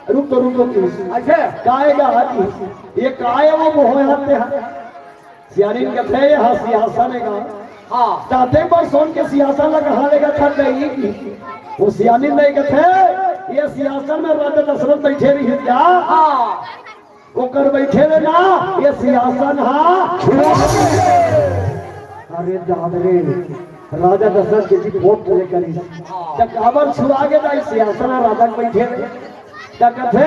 रुक तो, रुक तो।" अच्छा। "काहे गा?" "ये काय वो मोह आते हैं?" सियानी कहते, "ये हाँ सिंहासन है गा।" हाँ। ताते पर सोन के सिंहासन लगा, हाँ लेगा था नहीं। वो सियानी नहीं कहते, "ये सिंहासन में राजा दशरथ बैठे रही है क्या?" हाँ। ओकर बैठे ले ना, ये सिंहासन हा छुआ दे। अरे दाद रे, राजा दशरथ के जी वोट ले करी। त काबर छुआ गे दाई सिंहासन हा राजा के बैठे ले। त कथे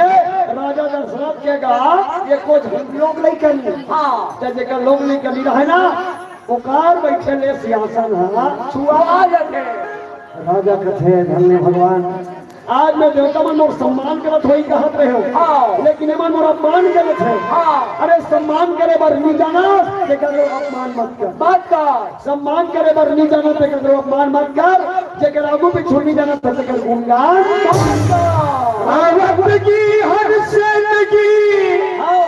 राजा दशरथ के गा, ये कुछ हम लोग नहीं करी। हाँ। त जेकर लोग नहीं करी रहे ना, ओकर बैठे ले सिंहासन हा छुआ जाथे। राजा कथे, "धन्य भगवान, आज मैं देवता मन मोर सम्मान करत होही कहत रहे हो, हाँ। लेकिन एमन मोर अपमान करत हे।" हाँ। अरे सम्मान करे बर नी जाना, तेकर लोग अपमान मत कर। मत कर। सम्मान करे बर नी जाना, तेकर लोग अपमान मत कर। जेकर आगू पीछू नी जाना, तेकर गुणगान मत कर। आवत की हर से लगी। हाँ।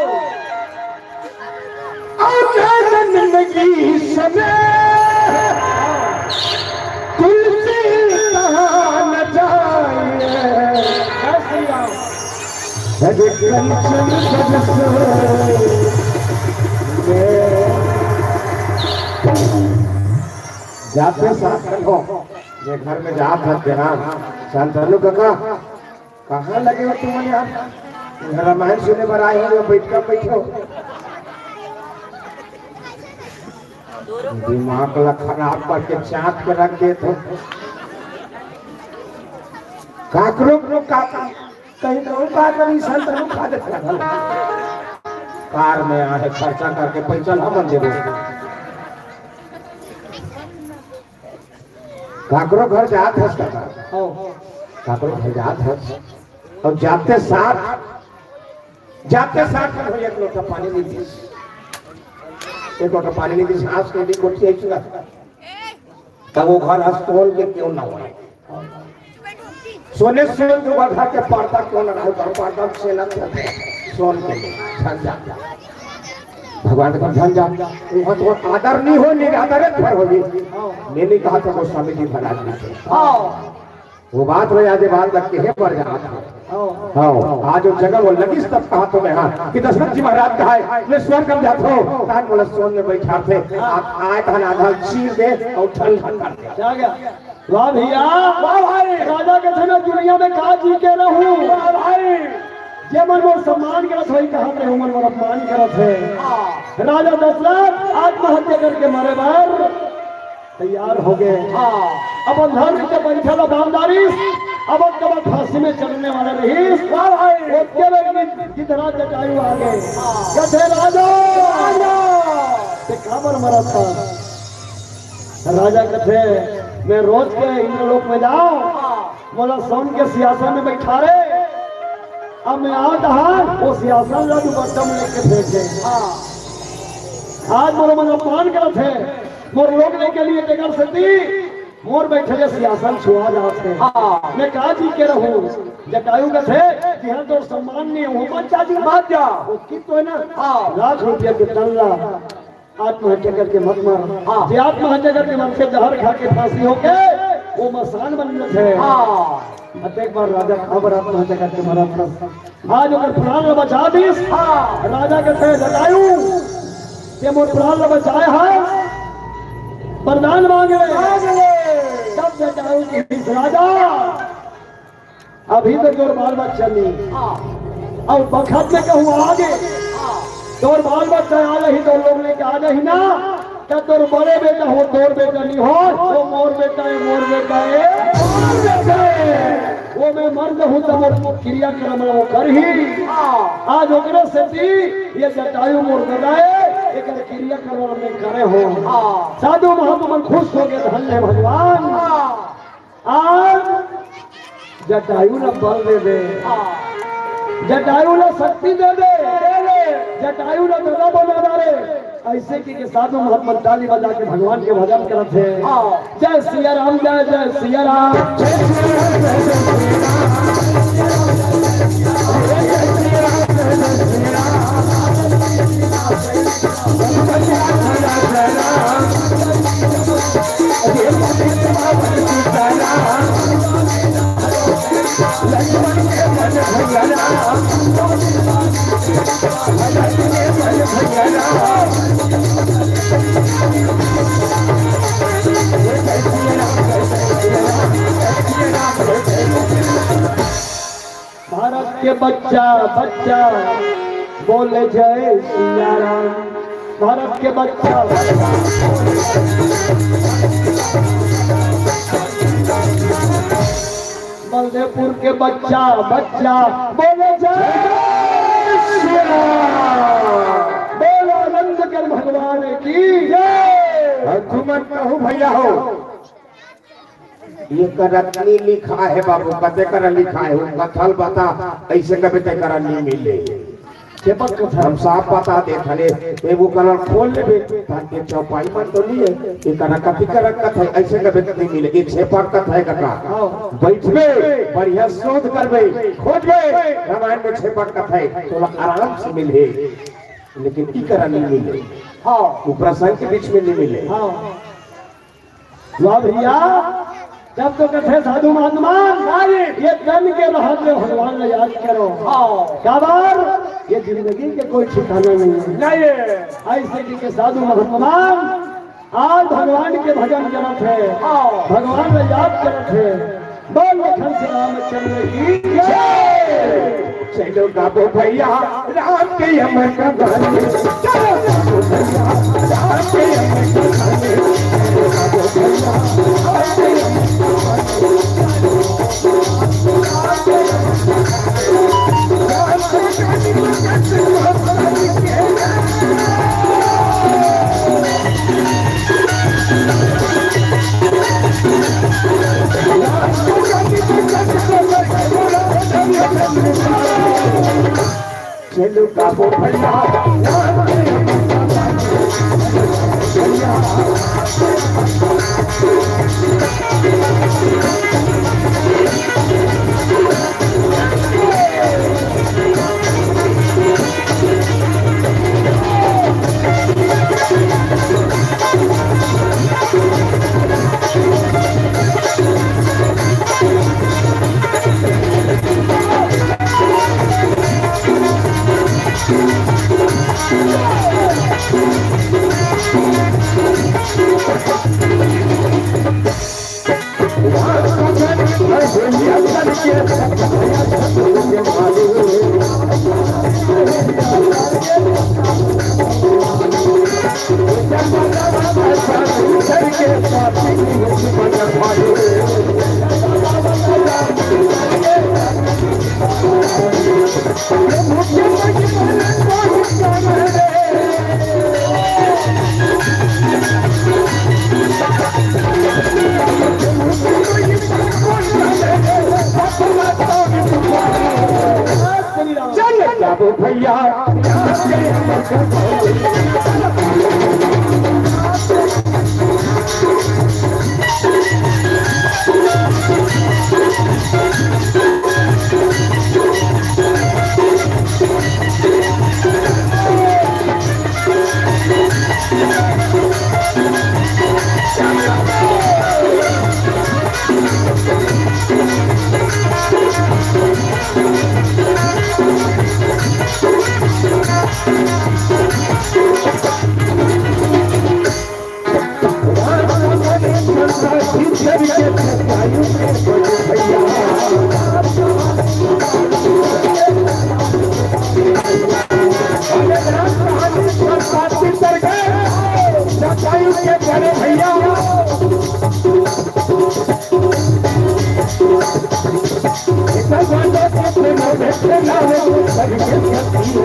की समय तुलसी कहाँ न जाए। अरे कंचन बरसाए। जाते साथ हो, ये घर में जात हस के नाम, शांतनु काका, कहाँ लगे हो तुमन यार? इहाँ रामायण सुने बर आए हो, बैठ कर बैठो। दिमाग ला खराब करके चाट के रख देत हो। काकरो को काका, कहीं तो का करी, शांतनु खा देत हो। कार में आहे, खर्चा करके पैसा ला मन देबो। काकरो घर जात हस काका? हाँ। काकरो घर जात हस? अउ जाते साथ, जाते साथ में एक लोटा पानी मिलतिस, एक लोटा पानी मिलतिस, हाँस के भी गोठी आई चुका। तब वो घर हस सोन के क्यों ना होय? सोने सोन जो घर के पर्दा क्यों ना रहे, घर पर्दा से ना थे, सोन के झंझट। भगवान का झंझट, वहाँ तो आदर नहीं हो, निरादर घर होही। मैं नहीं कहा था गोस्वामी जी महाराज जी से। हाँ। वो बात में आज बात लग के है पर जात है। हाँ। हाँ, आज वो जगह वो लगिस तब कहा तो मैं हाँ कि दशरथ जी महाराज कहा है, मैं स्वर्ग में जात हो, तान बोला सोन में बैठा थे, आप आए तहन आधा चीर दे और ठंड ठंड कर दे। क्या गया? वाह भैया, वाह भाई। राजा कथे मैं दुनिया में का जी के रहूं। वाह भाई। जे मन मोर सम्मान करत होही, कहत रहे, मन मोर अपमान करत हे। हाँ। राजा दशरथ आत्महत्या करके मरे बर तैयार हो गए। हाँ। अपन धर्म के पंथा ला बांध डारिस, अब कब फांसी में चढ़ने वाला रहिस। वाह भाई। ओतके में गिध-, गिधराज जटायु आ गए। हाँ। कथे राजा, राजा। ते काबर मरत हस? राजा कथे, मैं रोज के इंद्रलोक में जाओ, मोला सोन के सिंहासन में बैठारे, अब मैं आवत हँव, वो सिंहासन ला दुपट्टा में लेके फेंके। आज मोर मन अपमान करत हे, मोर लोग लेके लिए तेकर सेती मोर बैठे ले सिंहासन छुआ जात हे। हाँ। मैं का जी के रहूं? जटायु कथे, जिहाँ तोर सम्मान नहीं हो, मत जा जी, मत जा। वो कित तो है ना, हाँ। लाख रुपया के तल्ला आत्महत्या करके मत मर। हाँ। जे आत्महत्या करके मरथे, जहर खा के फांसी होके, वो मसान बन जाथे। हाँ। अतेक बार राजा काबर आत्महत्या करके मरत हस। आज ओकर प्राण ल बचा दिस। हाँ। राजा कथे, जटायु, ते मोर प्राण ल बचाए हस, वरदान मांग ले। मांग ले। तब जटायु कहिस, राजा, अभी तो तोर बाल बच्चा नहीं। हाँ। अउ बखत में कहूँ आ गे। हाँ। तोर बाल बच्चा आ जाही, तोर लोग लेके आ जाही ना, त तोर बड़े बेटा हो, तोर बेटा नहीं हो, वो मोर बेटा हे, मोर बेटा हे, मोर बेटा हे। वो मैं मर जाहूँ त मोर क्रियाकर्म वो करही। हाँ। आज ओकरे सेती ये जटायु मोर ददा हे, एकर क्रियाकर्म मैं करे हों। हाँ। साधु महात्मा मन खुश हो गए, धन्य भगवान। हाँ। आज जटायु ला बल दे दे, जटायु ला शक्ति दे दे, जटायु ला ददा बना डारे। ऐसे कि, के साधु महात्मा ताली बजा के भगवान के भजन करत हे। जय सिया राम, जय जय सिया राम। भारत के बच्चा, बच्चा बोले जय सिया राम। भारत के बच्चा, बच्चा। बलदेवपुर के बच्चा, बच्चा बोले जय सिया राम। बोलो आनंद कर भगवान की जय। अउ तुमन कहू भैया हो, ये करत नहीं लिखा हे बाबू, कते करा लिखा हे, वो कथल बता, ऐसे कभी ते करा नहीं मिले। छेपक कथा। हम साफ बता देत हन, ए वो करा खोल लेबे, ताकि चौपाई मन तो नहीं हे, ये करा कति करा कथा, ऐसे कभी नहीं मिले, ये छेपक कथा हे काका। हाँ। बैठबे, बढ़िया शोध करबे, खोजबे, रामायण में छेपक कथा हे, तोला आराम से मिलही। लेकिन ई करा नहीं मिले। हाँ। वो प्रसंग के बीच में नहीं मिले। हाँ। वाह भैया, जब तो कथे साधु महात्मा, हाँ जी। ये तन के रहत ले भगवान ला याद करो। हाँ। काबर? ये जिंदगी के कोई ठिकाना नहीं है। नहीं है। ऐसे कि के साधु महात्मा आज भगवान के भजन करत हे, हाँ। भगवान ला याद करत हे। बोल लखन से रामचंद्र की जय। चलो गाबो भैया राम के अमर कहानी। चलो गाबो भैया राम के अमर कहानी। चलो गाबो भैया राम के अमर कहानी। चलो गाबो भैया।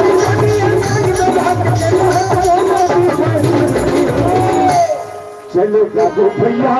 चल बाबू भैया। चलो बाबू भैया।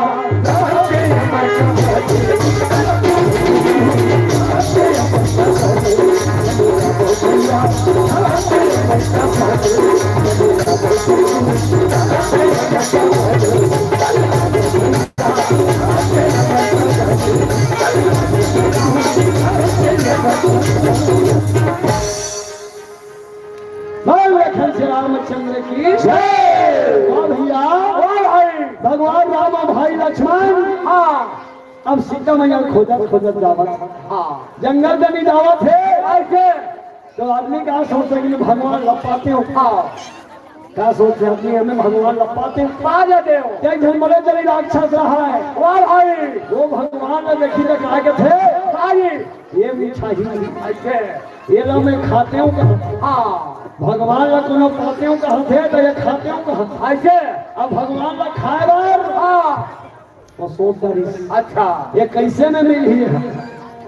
बोल लखन से रामचंद्र की जय। वाह भैया, वाह भाई। भगवान राम और भाई लक्ष्मण, हाँ। अब सीता मैया खोजत खोजत जावत, हाँ। जंगल में नहीं जावत हे। ऐसे तो आदमी का सोचे कि भगवान ला पातेंव। हाँ। का सोचे आदमी, हमें भगवान ला पातेंव। पा जाते हो। एक झन बड़े जनी राक्षस रहा है। वाह भाई। वो भगवान ला देखी तो का कहथे? भाई। ये मीठा ही नहीं। ऐसे। ये ला मैं खातेंव कहा। हाँ। भगवान ला कोनो पातेंव कहा थे तो ये खातेंव कहा। ऐसे। अब भगवान ला खाए बर। हाँ। वो सोच डरिस। अच्छा। ये कैसे में मिलही?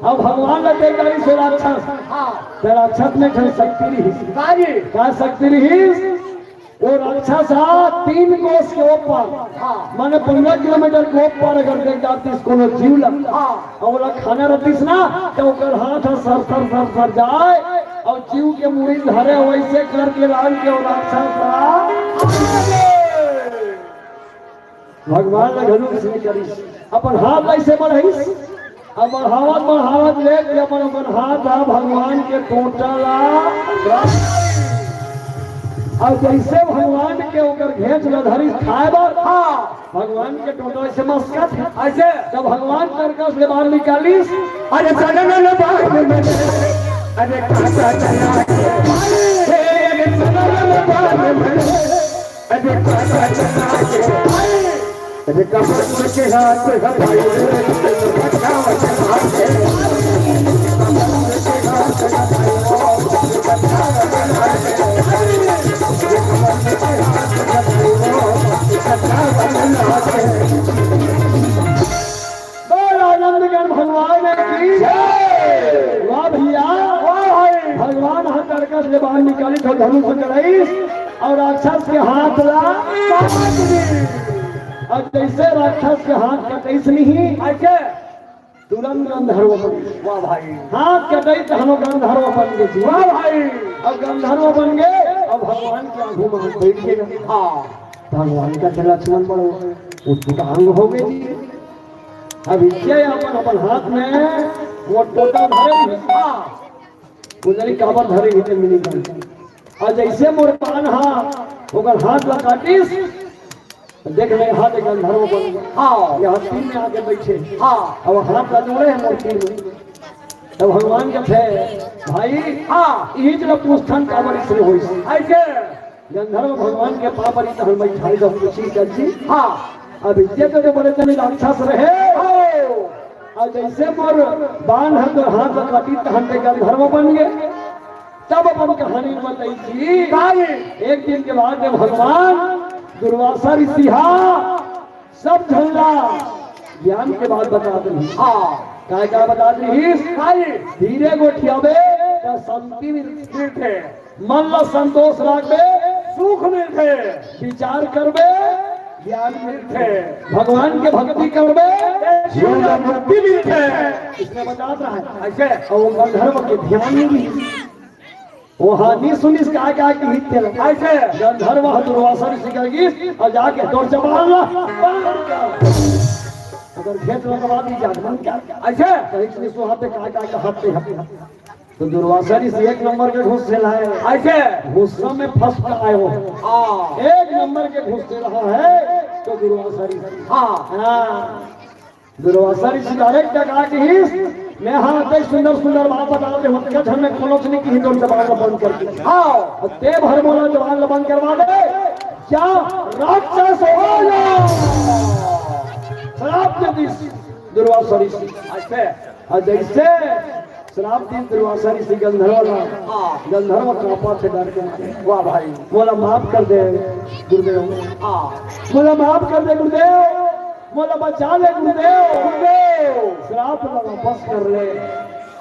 अब भगवान ला दे डरिस राक्षस। हाँ। तो राक्षस में ठन शक्ति रहिस। का जी? का शक्ति रहिस? वो राक्षस हा तीन कोस के ऊपर, हाँ। माने पंद्रह किलोमीटर के ऊपर अगर देख डारतिस कोनो जीव ला, हाँ। अउ ओला खाना रहतिस ना, त ओकर हाथ ह सर सर सर सर जाय, अउ जीव के मुड़ी धरे, वैसे करके लान के वो राक्षस हा। भगवान ला घलो कुछ नहीं करिस, अपन हाथ ऐसे बढ़ाइस, अब बढ़ावत बढ़ावत ले के अपन अपन हाथ हा भगवान के टोटा ला, अउ जैसे भगवान के ओकर घेंच ला धरिस खाए बर, हाँ। भगवान के टोटा ऐसे मस्कत हे। ऐसे? जब भगवान तरकस ले बाहर निकालिस, अरे चंदन बान में, अरे कांटा चला के, हे, अरे चंदन बान में, अरे कांटा चला के, अरे कमर के हाथ हटाई, अरे बचाओ चला के। बोल आनंद गण भगवान की जय। वाह भैया, वाह भाई। भगवान हा तरकस ले बाहर निकालिस अउ धनुष चलाइस अउ राक्षस के हाथ ला काट दिस। अउ जैसे राक्षस के हाथ कटाइस नहीं, ऐसे तुरंत गंधर्व बन गे। वाह भाई। हाथ कटाइस तहन गंधर्व बन गे जी। वाह भाई। अब गंधर्व बन गे, अब भगवान के आगू में बैठ गे। हाँ। भगवान का लक्ष्मण बड़ो उटपुटांग हो गे जी। अब इसे अपन, अपन हाथ में वो टोटा धरे, हाँ। वो जनी काबर धरे ही ते मिनी गन। अउ जैसे मोर बान हा ओकर हाथ ला काटिस, देख ले हाथ एक गंधर्व बन गे। हाँ। यहाँ तीर में आके बैठे। हाँ। अब हाथ ला जोड़े हे मोर तीर में। तब भगवान कथे, भाई, हाँ। इही ला पूछथन काबर इसने होइस। ऐसे? गंधर्व भगवान के पाँव परी तहन बैठाई जब पूछी कर जी। हाँ। अब इतने तो जो बड़े जनी राक्षस रहे। हाँ। अउ जैसे मोर बान हा तोर हाथ ला काटिस तहन ते गंधर्व बन गे। तब अपन कहानी बताई जी। काहे? एक दिन के बाद में भगवान दुर्वासा ऋषि हा सब झन ला ज्ञान के बात बतात रहिस। हाँ। काय काय बतात रहिस? काहे? धीरे गोठियाबे त शांति मिल-, मिलथे। मन ला संतोष राखबे, सुख मिलथे। विचार करबे, ज्ञान मिलथे। भगवान के भक्ति करबे, जीवन ला मुक्ति मिलथे। इसने बतात रहा है। ऐसे? अउ गंधर्व के ध्यान नहीं रहिस। वो हा नहीं सुनिस का, का किहिस तेला। ऐसे? गंधर्व हा दुर्वासा ऋषि करा गिस अउ जाके तोर जबान ला। अगर घेंच ला दबा दी जात मन क्या? ऐसे? कहीं से सुहाते का, का, का हत्ते हत्ते। तो दुर्वासा ऋषि एक नंबर के गुस्सेला हे। ऐसे? गुस्सा में फंस आए हो। हाँ। एक नंबर के गुस्सेला हे तो दुर्वासा ऋषि। हाँ। हाँ। दुर्वासा ऋषि direct टकरा किहिस, मैं हा अतेक सुंदर सुंदर बात बतात रहेंव, अतेक झन में कोनो च नहीं किहिस, तोर जबान ला बंद कर दे। हाँ। अउ ते भर मोला जबान ला बंद करवा दे, या राक्षस हो जा। श्राप दे दिस दुर्वासा ऋषि। अच्छा। अउ जैसे श्राप दिस दुर्वासा ऋषि गंधर्व ला। हाँ। गंधर्व कांपथे डर के मारे। वाह भाई। मोला माफ कर दे गुरुदेव। हाँ। मोला माफ कर दे गुरुदेव। मोला बचा ले गुरुदेव। गुरुदेव। श्राप ला वापस कर ले।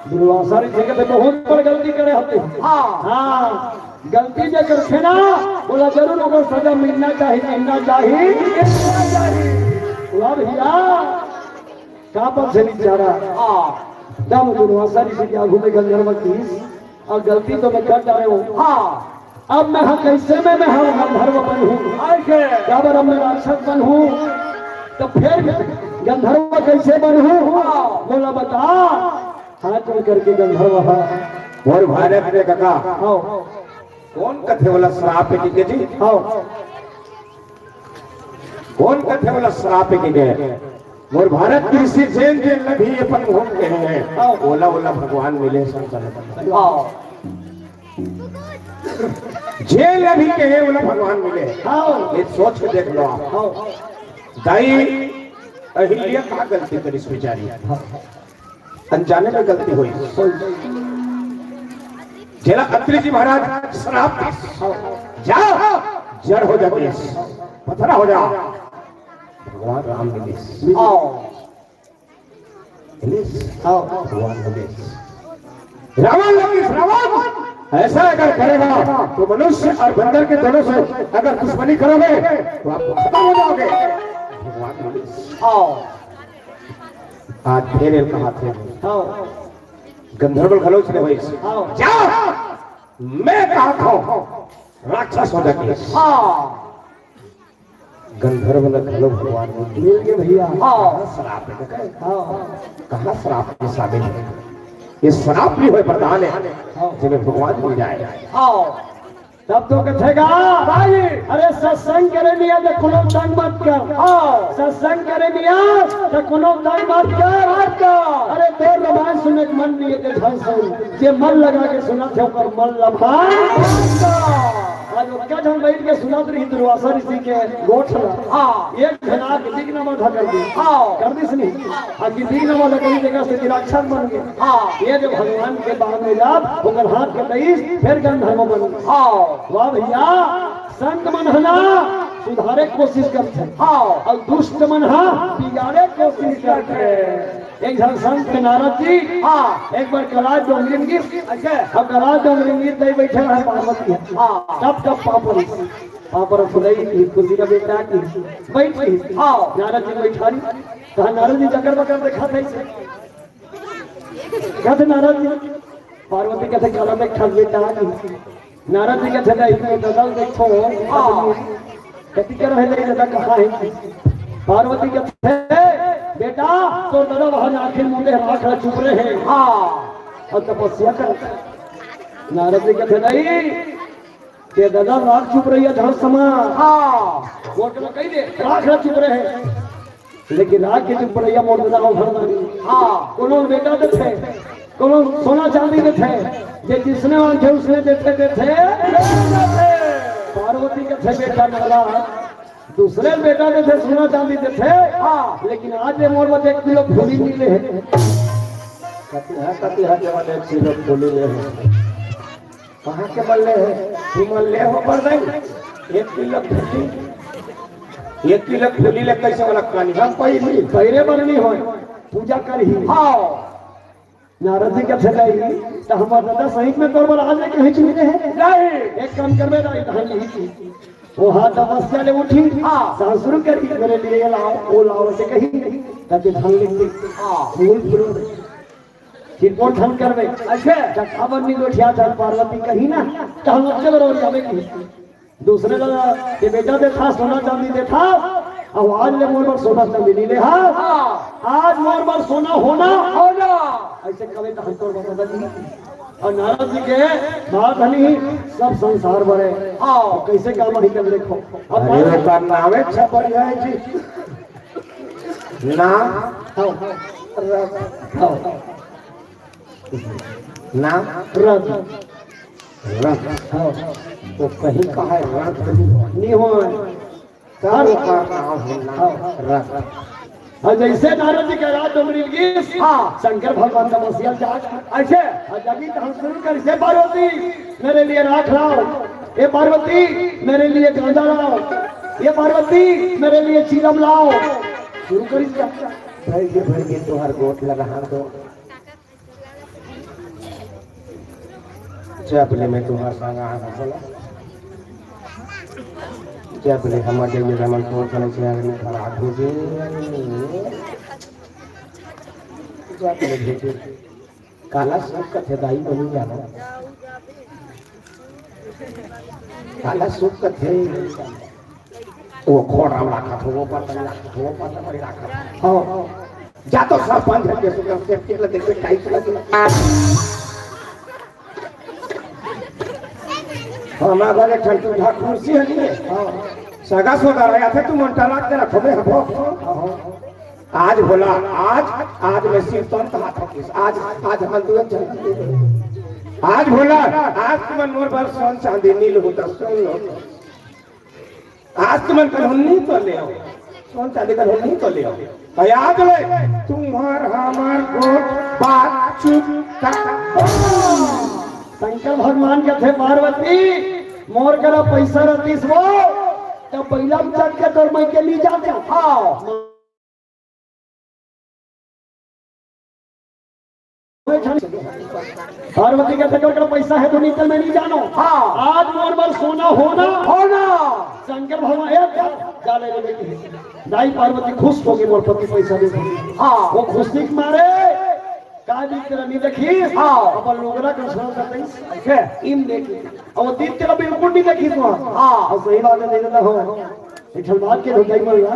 दुर्वासा ऋषि कथे बहुत बड़ गलती करे हते। हाँ। हाँ। गलती जे करथे ना, ओला जरूर ओकर सजा मिलना चाहिए, मिलना चाहिए। वाह भैया। का बात है बेचारा? हाँ। तब दुर्वासा ऋषि के आगू में गंधर्व किहिस, अउ गलती तो मैं कर डारे हूँ। हाँ। अब मैं हा कैसे में, मैं हा गंधर्व बनहूँ? आइके। काबर अब मैं राक्षस बनहूँ, तो फिर गंधर्व कैसे बनहूँ? हाँ। मोला बता। हाथ जोड़ करके गंधर्व हा। मोर भारत में कका। हाँ। कोन कथे ओला श्राप हे कहिके जी? हाँ। कोन कथे ओला श्राप हे कहिके? मोर भारत के ऋषि जेन जेन ल भी अपन घूम के हे, ओला ओला भगवान मिले संत। हाँ। जेन ल भी कहे ओला भगवान मिले। हाँ। ये सोच के देख लो आप। हाँ। दाई अहिल्या का गलती करिस बेचारी? अनजाने में गलती होई। जेला अत्रि जी महाराज श्राप दिस, जा, जड़ हो जा, पथरा हो जा। भगवान राम मिलिस। आओ। मिलिस। आओ। भगवान मिलिस। रावण लगिस, रावण। ऐसा अगर करेगा तो मनुष्य और बंदर के दोनों से अगर दुश्मनी करोगे तो आप खत्म हो जाओगे। भगवान बोले, आओ। आज फेर एला कहाथे। हाँ। गंधर्व घलो उसने वही से। हाँ। जा, मैं कहाथंव, राक्षस हो जाके। हाँ। गंधर्व ल घलो भगवान मिल गे भैया। हाँ। कहाँ श्राप हे, हाँ। कहाँ श्राप में शामिल हे? ये श्राप नहीं होय, वरदान हे, हाँ। जेमे भगवान मिल जाय। हाँ। तब तो कथे गा, भाई, अरे सत्संग करे मियाँ त कोनो तंग मत कर। हाँ। सत्संग करे मियाँ त कोनो तंग मत कर। मत कर। अरे तोर रामायण सुने के मन नहीं हे त झन सुन। जे मन लगा के सुनथे ओकर मन लभाय। आज ओतका झन बइठ के सुनत रही दुर्वासा ऋषि के गोठ ल। हाँ। एक झन आके बिघ्न बाधा कर दिस। हाँ। कर दिस नहीं। आ कि बिघ्न बाधा कर दिस, तेकर से निराक्षर बन गे। हाँ। ये जो भगवान के बाग में जात, ओकर हाथ के दईस, फेर गंधर्व बन गे। हाँ। वाह भैया, संत मन ह ना सुधारे के कोशिश करथे। हाँ। अउ दुष्ट मन ह बिगाड़े के कोशिश करथे। एक झन संत नारद जी, हाँ। एक बार कैलाश डोंगरी में गिस। अच्छा। अब कैलाश डोंगरी में गिस, दई बइठे रहे पार्वती ह। हाँ। टप टप पाँव परिस। पाँव परिस, दई खुशी का बेटा की बइठ गई। हाँ। नारद जी बइठारिस, त नारद जी जकर बकर देखत हे। कथे नारद जी, पार्वती कथे, "काला देखत बेटा?" नारद जी कथे, "नहीं, मैं ददा ल देखथंव।" हाँ। कथी करत हे ददा, कहाँ हे? पार्वती कथे, "बेटा, तोर ददा वहाँ नाखिन मुंदे राख ल चुपरे हे।" हाँ। अउ तपस्या करत हे। नारद जी कथे, "नहीं, ते ददा राख चुपरइया धड़ समा।" हाँ। मोर करा कहि दे, राख ल चुपरे हे। लेकिन राख के चुपरइया मोर ददा ओहर नहीं। हाँ। कोनो बेटा देथे, कोनो सोना चांदी देथे, जे जिसने मांगे उसने देथे, देथे। पार्वती कथे, "बेटा नारद, दूसरे बेटा देथे, सोना चांदी देथे, हाँ। लेकिन आज ले मोर बर एक किलो फूली नइ ले हे।" कति हा, कति हा, केवल एक किलो फूली ले हे। कहाँ के मल्ले हे? तू मल्ले हो बरदई? एक किलो फूली, एक किलो फूली ले कइसे वाला कानी? हम पहिली, पहिरे बर नइ होय, पूजा करही। हाँ। नारद जी कथे, "नहीं, त हमर ददा सही में तोर बर आज ले कहीं चुने हे?" नहीं। एक काम करबे दाई, धान नहीं। वो हाथ तपस्या ले उठी, हाँ। साँस शुरू करी, "मेरे लिए ये लाओ, वो लाओ," अइसे कही, तब ये धान लेके, हाँ। फूल फूल चिरपोट ठन करबे। अच्छा। जब खबर नहीं गोठिया था पार्वती कही ना, तो हम लोग के बरोबर जाबे की। दूसरे ला के बेटा देथा, सोना चांदी देथा, अउ आज ले मोर बर सोना चांदी नइ ले हा। हाँ। आज मोर बर सोना होना। होना। अइसे कबे तो हम तोर बता दी। अउ नारद जी के बात हनी सब संसार भरे। हाँ। तो कइसे काम ही कर देखो। अब अरे, ओकर नावे छपरिया हे जी। ना। हाँ। रथ। हाँ। ना। रथ। रथ। हाँ। तो कहीं कहा रथ नहीं होय। तब ओकर नाम हे ना। हाँ। रथ। अउ जइसे नारद जी के रात डोंगरी गिस, हाँ। शंकर भगवान तपस्या जाग। अइसे? अउ जब ये तहन शुरू करिस, "हे पार्वती, मेरे लिए राख लाओ। हे पार्वती, मेरे लिए गांजा लाओ। हे पार्वती, मेरे लिए चीलम लाओ।" शुरू करिस का? भर के, भर के तोहर गोठ लगा हाथ दो। जब ले मैं तुम्हार संग आए हंव, बोला। जब ले हमर जमीन हमन तोर कने से आगे में खड़ा हो जे। जब ले भेजे। काला सुख कथे दाई बनी जाना। काला सुख कथे। वो खोड़ा में राखत हो, वो बर्तन राखत हो, वो बर्तन में राखत हो। हाँ। जा तो सब पाँच झन के सुख सेफ्टी ले देखबे टाइट लगे। हमार घर एक ठन टूटा कुर्सी हे नहीं? हाँ। सगा सोदर हे, आथे तुमन टराक के रखबे हबो। हाँ। आज भोला, आज, आज मैं सिर तन कहा था किस, आज, आज हम दो जन। आज भोला, आज तुमन मोर बर सोन चांदी नइ लुहू त सुन लो। आज तुमन कन हुन्नी तो ले आओ, सोन चांदी कन हुन्नी तो ले आओ। अउ याद ले, तुम्हर हमर गोठ बात चुप कर। शंकर भगवान कथे, "पार्वती, मोर करा पइसा रतिस वो, त बइला म चढ़ के तोर मइके ले जाते।" हाँ। पार्वती कथे, "तोर करा पैसा हे तो निकल, मैं नहीं जानो।" हाँ। "आज मोर बर सोना होना।" "होना।" शंकर भगवान, "ए, जा, जा ले, ले, ले।" दाई पार्वती खुश होगे, "मोर पति पैसा दे।" हाँ। वो खुशी के मारे का दीदी तेला नहीं देखिस? हाँ। अपन लुगरा के सुना सकते हैं। कैसे? इन देखी। अब वो दीदी तेला बिल्कुल नहीं देखिस वहाँ। हाँ। और सही बात है, नहीं देता हो। एक ठन बात के हो, दाई मन ला,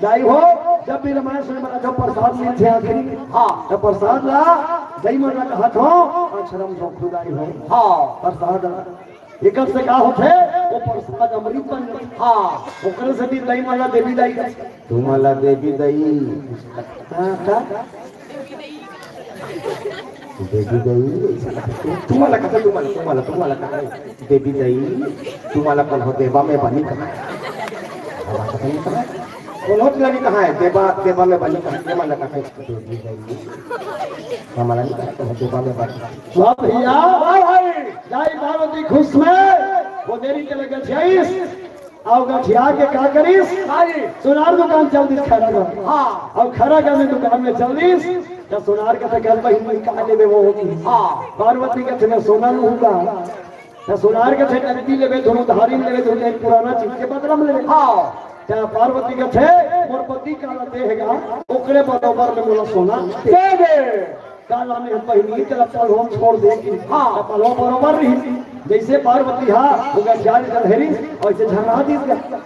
दाई हो, जब भी रामायण सुने वाला जब प्रसाद मिलथे आखिरी, हाँ। जब प्रसाद ला, दाई मन ला कहत हो, आश्रम धोखू दाई हो। हाँ। प्रसाद ला। एकर से का होथे? वो प्रसाद अमृत बन जाथे। हाँ। ओकरे से भी दाई मन ला देवी दाई का। तुमन ला देवी दाई। हाँ, का? देवी दाई, तुमन ला कथे, तुमन ला, तुमन ला, तुमन ला कथे, देवी दाई, तुमन ला कोन हो देवा में बनी कहा? हवा तो नहीं कहा। कोन हो तिला नहीं कहा है, देवा, देवा में बनी कहा, ये मन ला कथे, देवी दाई। हमला नहीं कहा, कोन हो देवा में बनी। वाह भैया, वाह भाई, दाई पार्वती खुश में, वो देरी के लगे जाइस। अउ गठिया के का करिस? हाँ जी। सोनार दुकान चल दिस खैरागढ़। हाँ। अउ खैरागढ़ में दुकान में चल दिस, त सोनार कथे, "बहिनी, मैं का लेबे वो होगी।" हाँ। पार्वती कथे, "मैं सोना लूंगा।" त सोनार कथे, "नकदी लेबे, धुन उधारी लेबे, धुन एक पुराना चीज के बदला में लेबे।" हाँ। त पार्वती कथे, "मोर पति का देहेगा, ओकरे बरोबर में मोला सोना दे दे।" काला में हम बहिनी तेला पलवा छोड़ दे कि हाँ। पलवा बरोबर रही। जैसे पार्वती हा, वो गठिया ले डलहेरी, वैसे झरना दिस गया।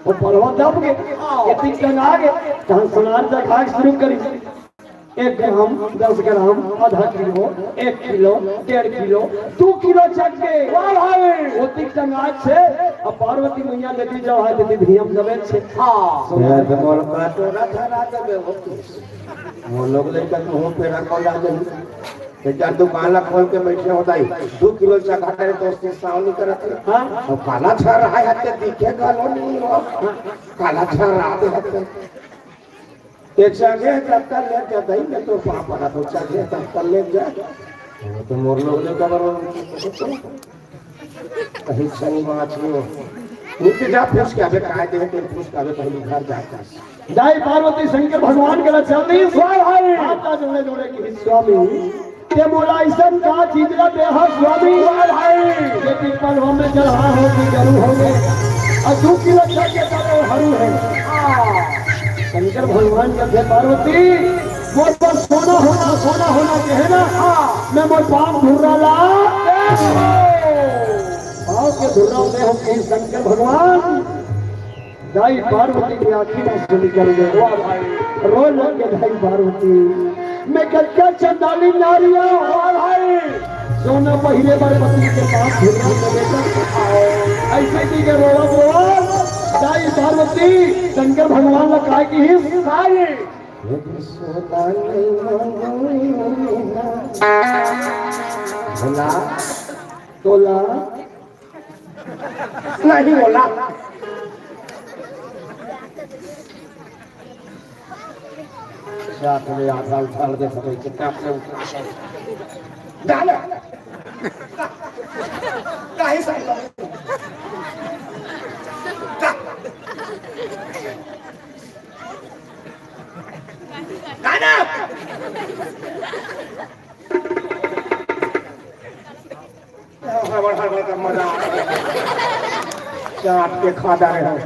वो पलवा दब गए, हाँ। ये तीन टंगा गए, तहन सोनार जगाए शुरू करी। एक ग्राम, दस ग्राम, आधा किलो, एक किलो, डेढ़ किलो, दो किलो चक गए। वाह भाई। वो तीन टंगा छे, अब पार्वती मैया देती जब है, देती भी हम दबे छे। हाँ। सोनार ये तो मोर का तोरा धरा देबे हो तू। मोर लोग लइका के मुंह पे रखल आ जाही। बेचार दुकान ला खोल के बैठे हो दाई, दू किलो चखा करे तो उसकी सावनी करत है। हाँ। अब काला छर रहा है, ते दिखे गलो नहीं हो। काला छर रहा है ते। ते चढ़े तब तक ले जा दाई, मैं तो पापा ना तो चढ़े तब तक ले जा। वो तो मोर लोग ले कबर कहीं छनी माछ लो। नीचे जा पूछ के आबे, काय दे, ते पूछ के आबे, पहले घर जाता। दाई पार्वती शंकर भगवान के चल रही, वाह भाई। हाथ जोड़े जोड़े कि स्वामी, ते मोला ऐसन का चीज ला दे हा स्वामी? वाह भाई। ये पीपल हो में चढ़ा हो कि गरु हो गए, और दो किलो चढ़ के तब वो हरू है। हाँ। शंकर भगवान कथे, पार्वती, मोर पर सोना होना, सोना होना कहे ना, हाँ। मैं मोर पाँव धुर्रा ला, पाँव के धुर्रा दे हो कहीं शंकर भगवान। दाई पार्वती के आँखी में से निकल गए। वाह भाई। रो लग के दाई पार्वती, मैं कच्चा चंडाली नारिया। वाह भाई। सोना पहिरे बर पति के पाँव धुर्रा दे बेटा। ऐसे की के रोवा रोवा, दाई पार्वती शंकर भगवान ला काय की ही सारी। भला, तोला, नहीं बोला। साथ में आधा उठा दे, सब एक काट ले, उठा दे। डाल। काहे साला? गाना। हड़बड़, हड़बड़ का मजा आ गया। चाट के खा जा रहे हो।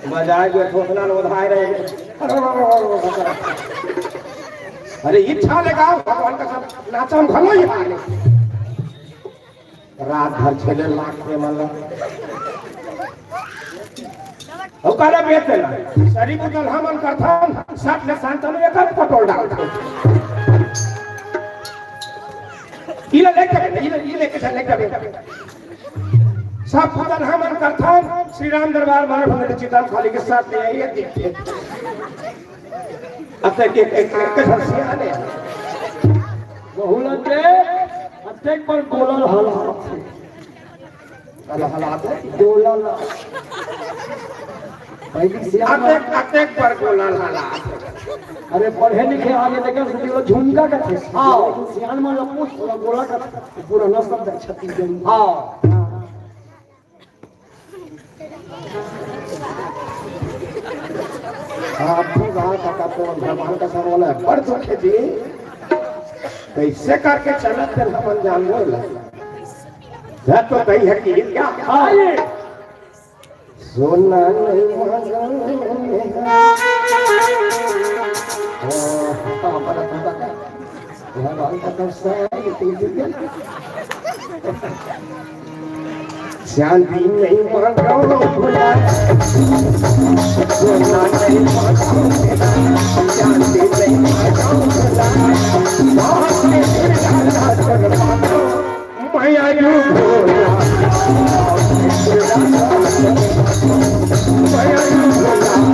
बजाए जो ठोसना लोधाए रहे। अरे इच्छा लगा भगवान का सब नाचम घलो ही हाले। रात भर झेले लाग के मन ल। अउ काला बेच देना। सरी कुतल हमन करथन, सट ले शांतनु एकर पटोल डालथन। इला लेके, इला, इला लेके, लेके। सब कुतल हमन करथन, श्री राम दरबार मार भंगट चितल खाली के साथ ले आइए, देखते। अतेक एक, एक, एक, एक ठन सियान हे। बहुलत के अतेक पर बोलल हला। हला, हला दे। बोलल। पहली सियान अतेक, अतेक पर बोलल हला। अरे पढ़े लिखे आगे देखा से वो झुमका का थे। हाँ। सियान मन ला पूछ, पूरा बोला का थे। पूरा नस्ल का छत्तीसगढ़ी। हाँ। हाँ, अब तो कहा काका तो भगवान का सब वाला है। बड़ दुख है जी। कइसे करके चलत हे, हमन जानबो ला। जा तो कही है कि क्या? हाँ। सोना नहीं मांगा मेरा। ओ, तो हमारा तो पता है। यह बात तो सही थी, ठीक है। चांदी नहीं मांगा भोला, सोना नहीं मांगा भोला, चांदी नहीं मांगा भोला, बात के फिर ज्यादा कर मांगा। मैं आयु भोला, मैं आयु भोला, मैं आयु भोला।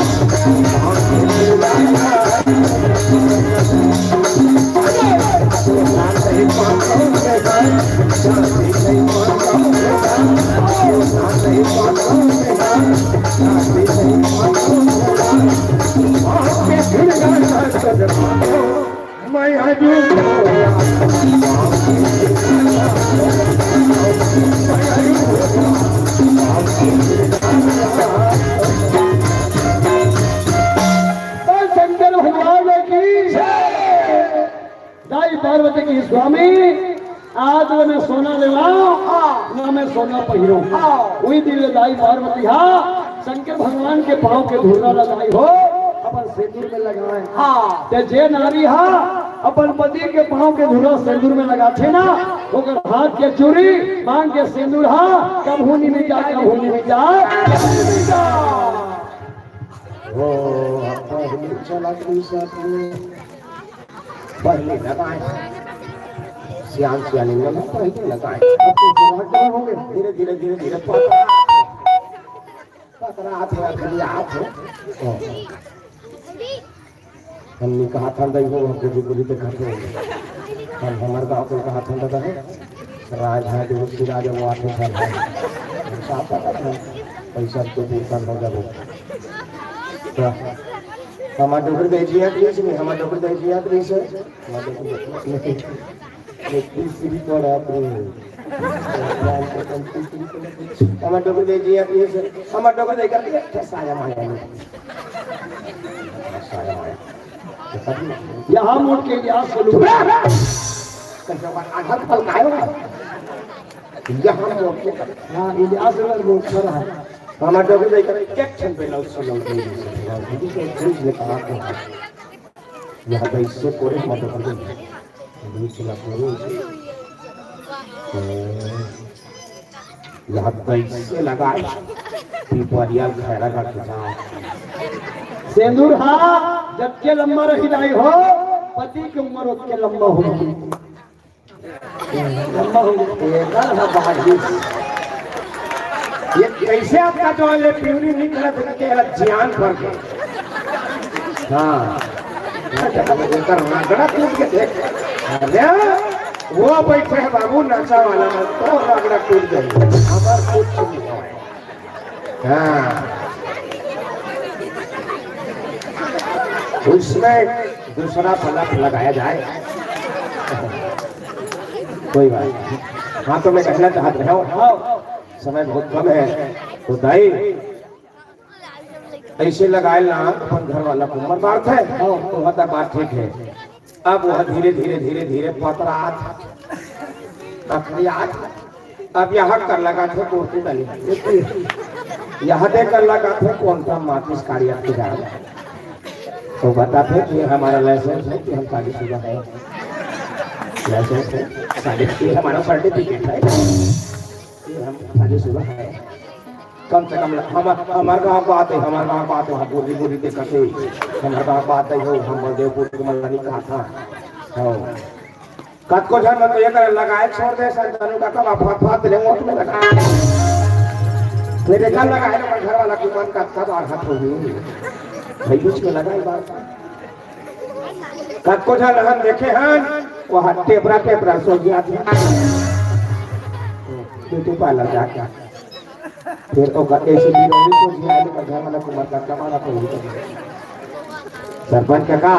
शंकर भगवान की जय। दाई पार्वती की स्वामी, आज मैं सोना लेवाओ, हाँ। ना मैं सोना पहिरो। हाँ। वही दिन ले दाई पार्वती हा शंकर भगवान के पाँव के धुर्रा लगाई हो, अपन सेंदुर में लगाए। हाँ। ते जे नारी हा अपन पति के पाँव के धुर्रा सेंदुर में लगाथे ना, ओकर हाथ के चूड़ी, मांग के सेंदुर हा, कभू नहीं मिटा, कभू नहीं मिटा, कभू नहीं मिटा। ओ, अब तो हम चला कोई साथ में। पहले लगाए। सियान सियानी में ना पहले लगाए। अब तो जवान जवान हो गए। धीरे, धीरे, धीरे, धीरे पतरा। पतरा हाथ है, अखिया हाथ है। ओ। हमनी कहा था, "दई हो, हमको भी बोली तो खाते हो।" हम हमारे गाँव को कहा था, "दादा है, राज है, जो सिराज है, वो आते साल है।" साफ पता था, पैसा तो पूछता हो जाबो। तो हमार डोकरी दे जिया प्लीज नहीं, हमार डोकरी दे जिया प्लीज है। हमार डोकरी दे, लेकिन, लेकिन श्री पड़ा प्लीज। हमार डोकरी दे जिया प्लीज है। हमार डोकरी दे कर दिया, अच्छा साया माया नहीं। साया माया। यहाँ मोड़ के यहाँ से लुक। कैसे बात आधा फल खाए हो? यहाँ मोड़ के। हाँ, इतिहास में मोड़ कर रहा है। हमार डोकरी दे कर एक क्षण पे लौट से लौट गई। दीदी के एक चीज ने कहा था, यहाँ तो इससे कोरे मत करो। बीच में कोरे। यहाँ तो इससे लगा। पीपरिया खैरा का खिताब। सेंदूर हा, जब के लंबा रही जाए हो, पति की उम्र उतके लंबा होगी। एकर ह बारिश। ये कैसे आपका जो है प्यूरी नहीं करत है कि ये जियान भर के। हाँ। एकर रगड़ा टूट के देख। अरे, वो बैठे हैं बाबू नाचा वाला में, तो रगड़ा टूट जाए। हमार कुछ नहीं है। हाँ। उसमें दूसरा बल्ब लगाया जाए। कोई बात नहीं। हाँ, तो मैं कहना चाहत रहा हूँ, हाँ, समय बहुत कम है, तो दाई, ऐसे लगाए ना, अपन घर वाला को मर मारत है, हाँ, तो वहाँ तक बात ठीक है। अब वह धीरे, धीरे, धीरे, धीरे पतरात, अखड़ियात, अब यहाँ कर लगा थे कोर्ट डाली, यहाँ दे कर लगा थे कौन सा माचिस काढ़ी आपके जान। तो बताते कि हमारा लाइसेंस है कि हम शादीशुदा है, लाइसेंस है, शादी, ये हमारा सर्टिफिकेट है कि हम शादीशुदा है। कम से कम हम, हमार गाँव को आते, हमार गाँव को आते, हम बोली बोली के कते, हमार गाँव को आते हो, हम बलदेवपुर के मल्लानी कहा था। हाँ। कतको झन में तो ये करे लगाए छोड़ दे, संतनु का कब आप हाथ हाथ ले वोट में लगा। फिर देखा लगाए ना, घर वाला की मन का कब आ हाथ हो गई। भाई बीच में लगाए बात। कतको झन हम देखे हन, वो हाथ टेपरा टेपरा सो गया था। ब्यूटी पार्लर जाके। फिर ओकर एसीडी रही तो जियाली का घर वाला कुमार का कमाना कोई। सरपंच काका,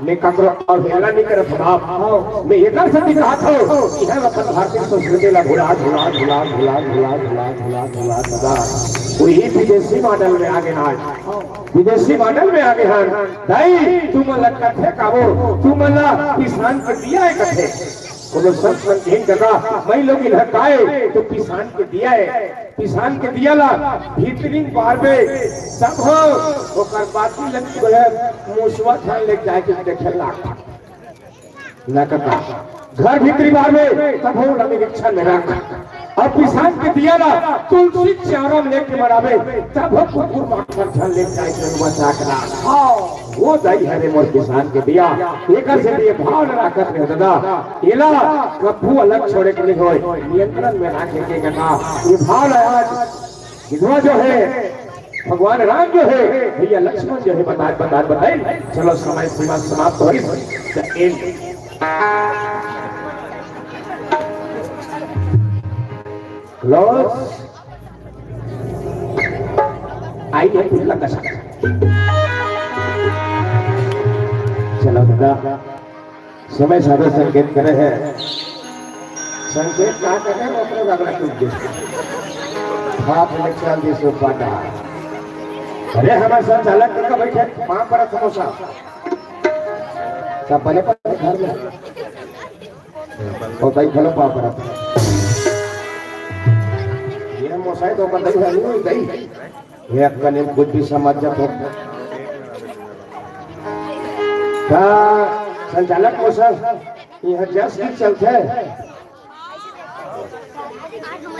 मैं ककरो अवहेलना नहीं करत हूँ बाप। मैं एकर सेती कहत हूँ कि हम अपन भारतीय संस्कृति ला भुला, भुला, भुला, भुला, भुला, भुला, भुला। वही विदेशी मॉडल में आगे ना, विदेशी मॉडल में आगे हन। दाई, तुमन ला कथे काबो, तुमन ला पिसान के दिया हे कथे। कोनो संत मन कहिन कका, मैं लोग इन्हा काय तो पिसान के दिया हे, पिसान के दिया ला भीतरी बारबे, तब हो ओकर बाती लग जो हे मुसवा धान ले जाए के देखे लाग। ना कका, घर भीतरी बारबे, तब हो ओला निरीक्षण में रख। अब पिसान के दिया ला तुलसी चारा में लेके मराबे, तब हो कुकुर माखन झन ले जाए के बचा के रख। हाँ, वो दाई हरे मोर पिसान के दिया, एकर से ये भाव ला राखत रहे दादा, एला कभू अलग छोड़े के नहीं होय, नियंत्रण में राखे के कका। ये भाव ला आज विधवा जो हे, भगवान राम जो हे, भैया लक्ष्मण जो हे, बता, बता, बताई। चलो, समय सीमा समाप्त होइस। तो end। Close। आई है कुल का दशा। चलो दादा। समय सागर संकेत करे हे। संकेत का करे हे, ओकरे बगला टूट गे। बाप ने चल दी सो पाटा। अरे, हमर संचालक कका बइठे, पाँव परत समोसा। सब बने पर घर में। अउ दाई घलो पाँव परत। ये मोसाई तो ओकर दाई हे, नहीं दाई। एक कने कुछ भी समझ जात हो। का संचालक मौसा, इहाँ जस गीत चलथे।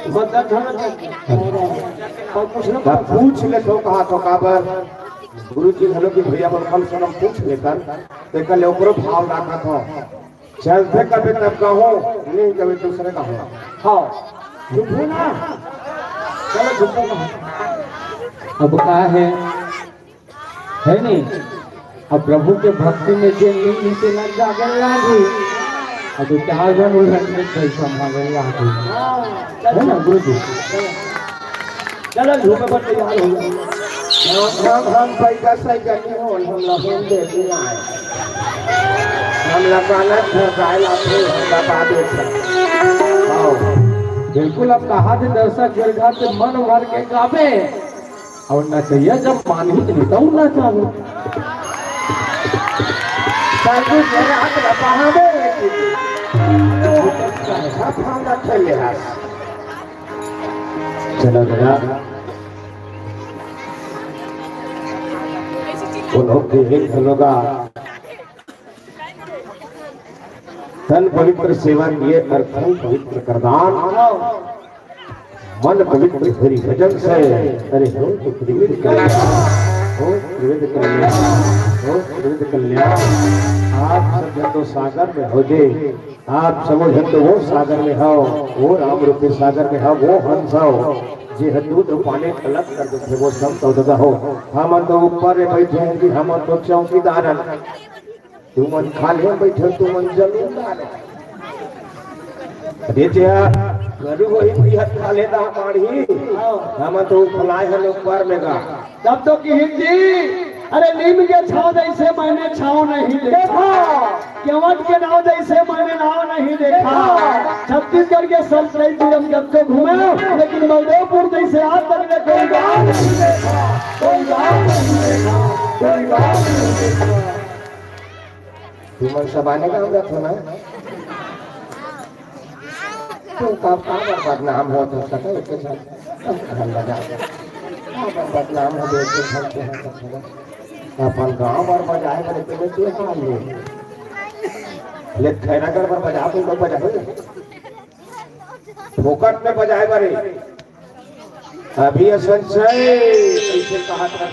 बता था ना, का पूछ लेथों, कहा तो काबर? गुरु जी घलो कि भैया बल कम से कम पूछ लेथन, तेकर ले ओकरो भाव राखत हों। चलथे कबे तब कहूँ, नहीं कबे दूसरे कहूँ। हाँ, झूठे ना। चलो झूठे ना। अब का हे, हे नहीं? अब प्रभु के भक्ति में जे नींद से लग जागे लागी। अब तो चार जन उलझन में कोई संभाले लागी। हे ना गुरु जी? चलो, झूमे बर तैयार हो जा। हम, हम, हम पैसा सही करनी हो, हम लहन दे दिया है। हम लगाना झरकाए लाते, हम बता देते। आओ। बिल्कुल, अब कहा थे दर्शक दीर्घा के मन भर के गावे, अउ नचइया जब मानही नहीं तब नचावे। साधु जरा हाथ रखा हमें। सब हम रखे ले हाथ। चलो जरा। कोनो के एक घलो का तन पवित्र सेवा किए, अर धन पवित्र करदान। मन पवित्र हरि भजन से, अरे हो तो त्रिविध कल्याण, हो त्रिविध कल्याण, हो त्रिविध कल्याण। आप सब जन तो सागर में हो जे, आप सब जन तो वो सागर में हो, वो राम रूपी सागर में हो, वो हंस हो, जे ह दूध अउ पानी अलग कर देथे, वो सब तो दादा हो। हमन तो ऊपर में बैठे हैं कि हमन तो चौकीदार हैं। तुमन खाल्हे बइठे, तुमन जमींदार। अरे जया, गरु वही भैया खाल्हे दा मारही। हमन तो फलाए हन ऊपर में गा। तब तो किहिन जी, अरे नीम के छाँव जइसे मैंने छाँव नहीं देखा। देखा। केवट के नाव जइसे मैंने नाव नहीं देखा। देखा। छत्तीसगढ़ के सब कई जिले हम जब तो घूमे, लेकिन बलदेवपुर जइसे आज तक ने कोई गाँव नहीं देखा, कोई गाँव नहीं देखा, कोई गाँव नहीं देखा। तुमन सब आने गाँव रखो ना। तू का, का बदनाम हो तो सके के साथ। हम लगा। का बदनाम हो देख के घर के हाथ रखो ना। अपन गाँव बर बजाए बर तुम्हें के हाल ले। ले खैरागढ़ बर बजा, तुम लोग बजा। फोकट में बजाए बर। अभी असन से कैसे कहा था,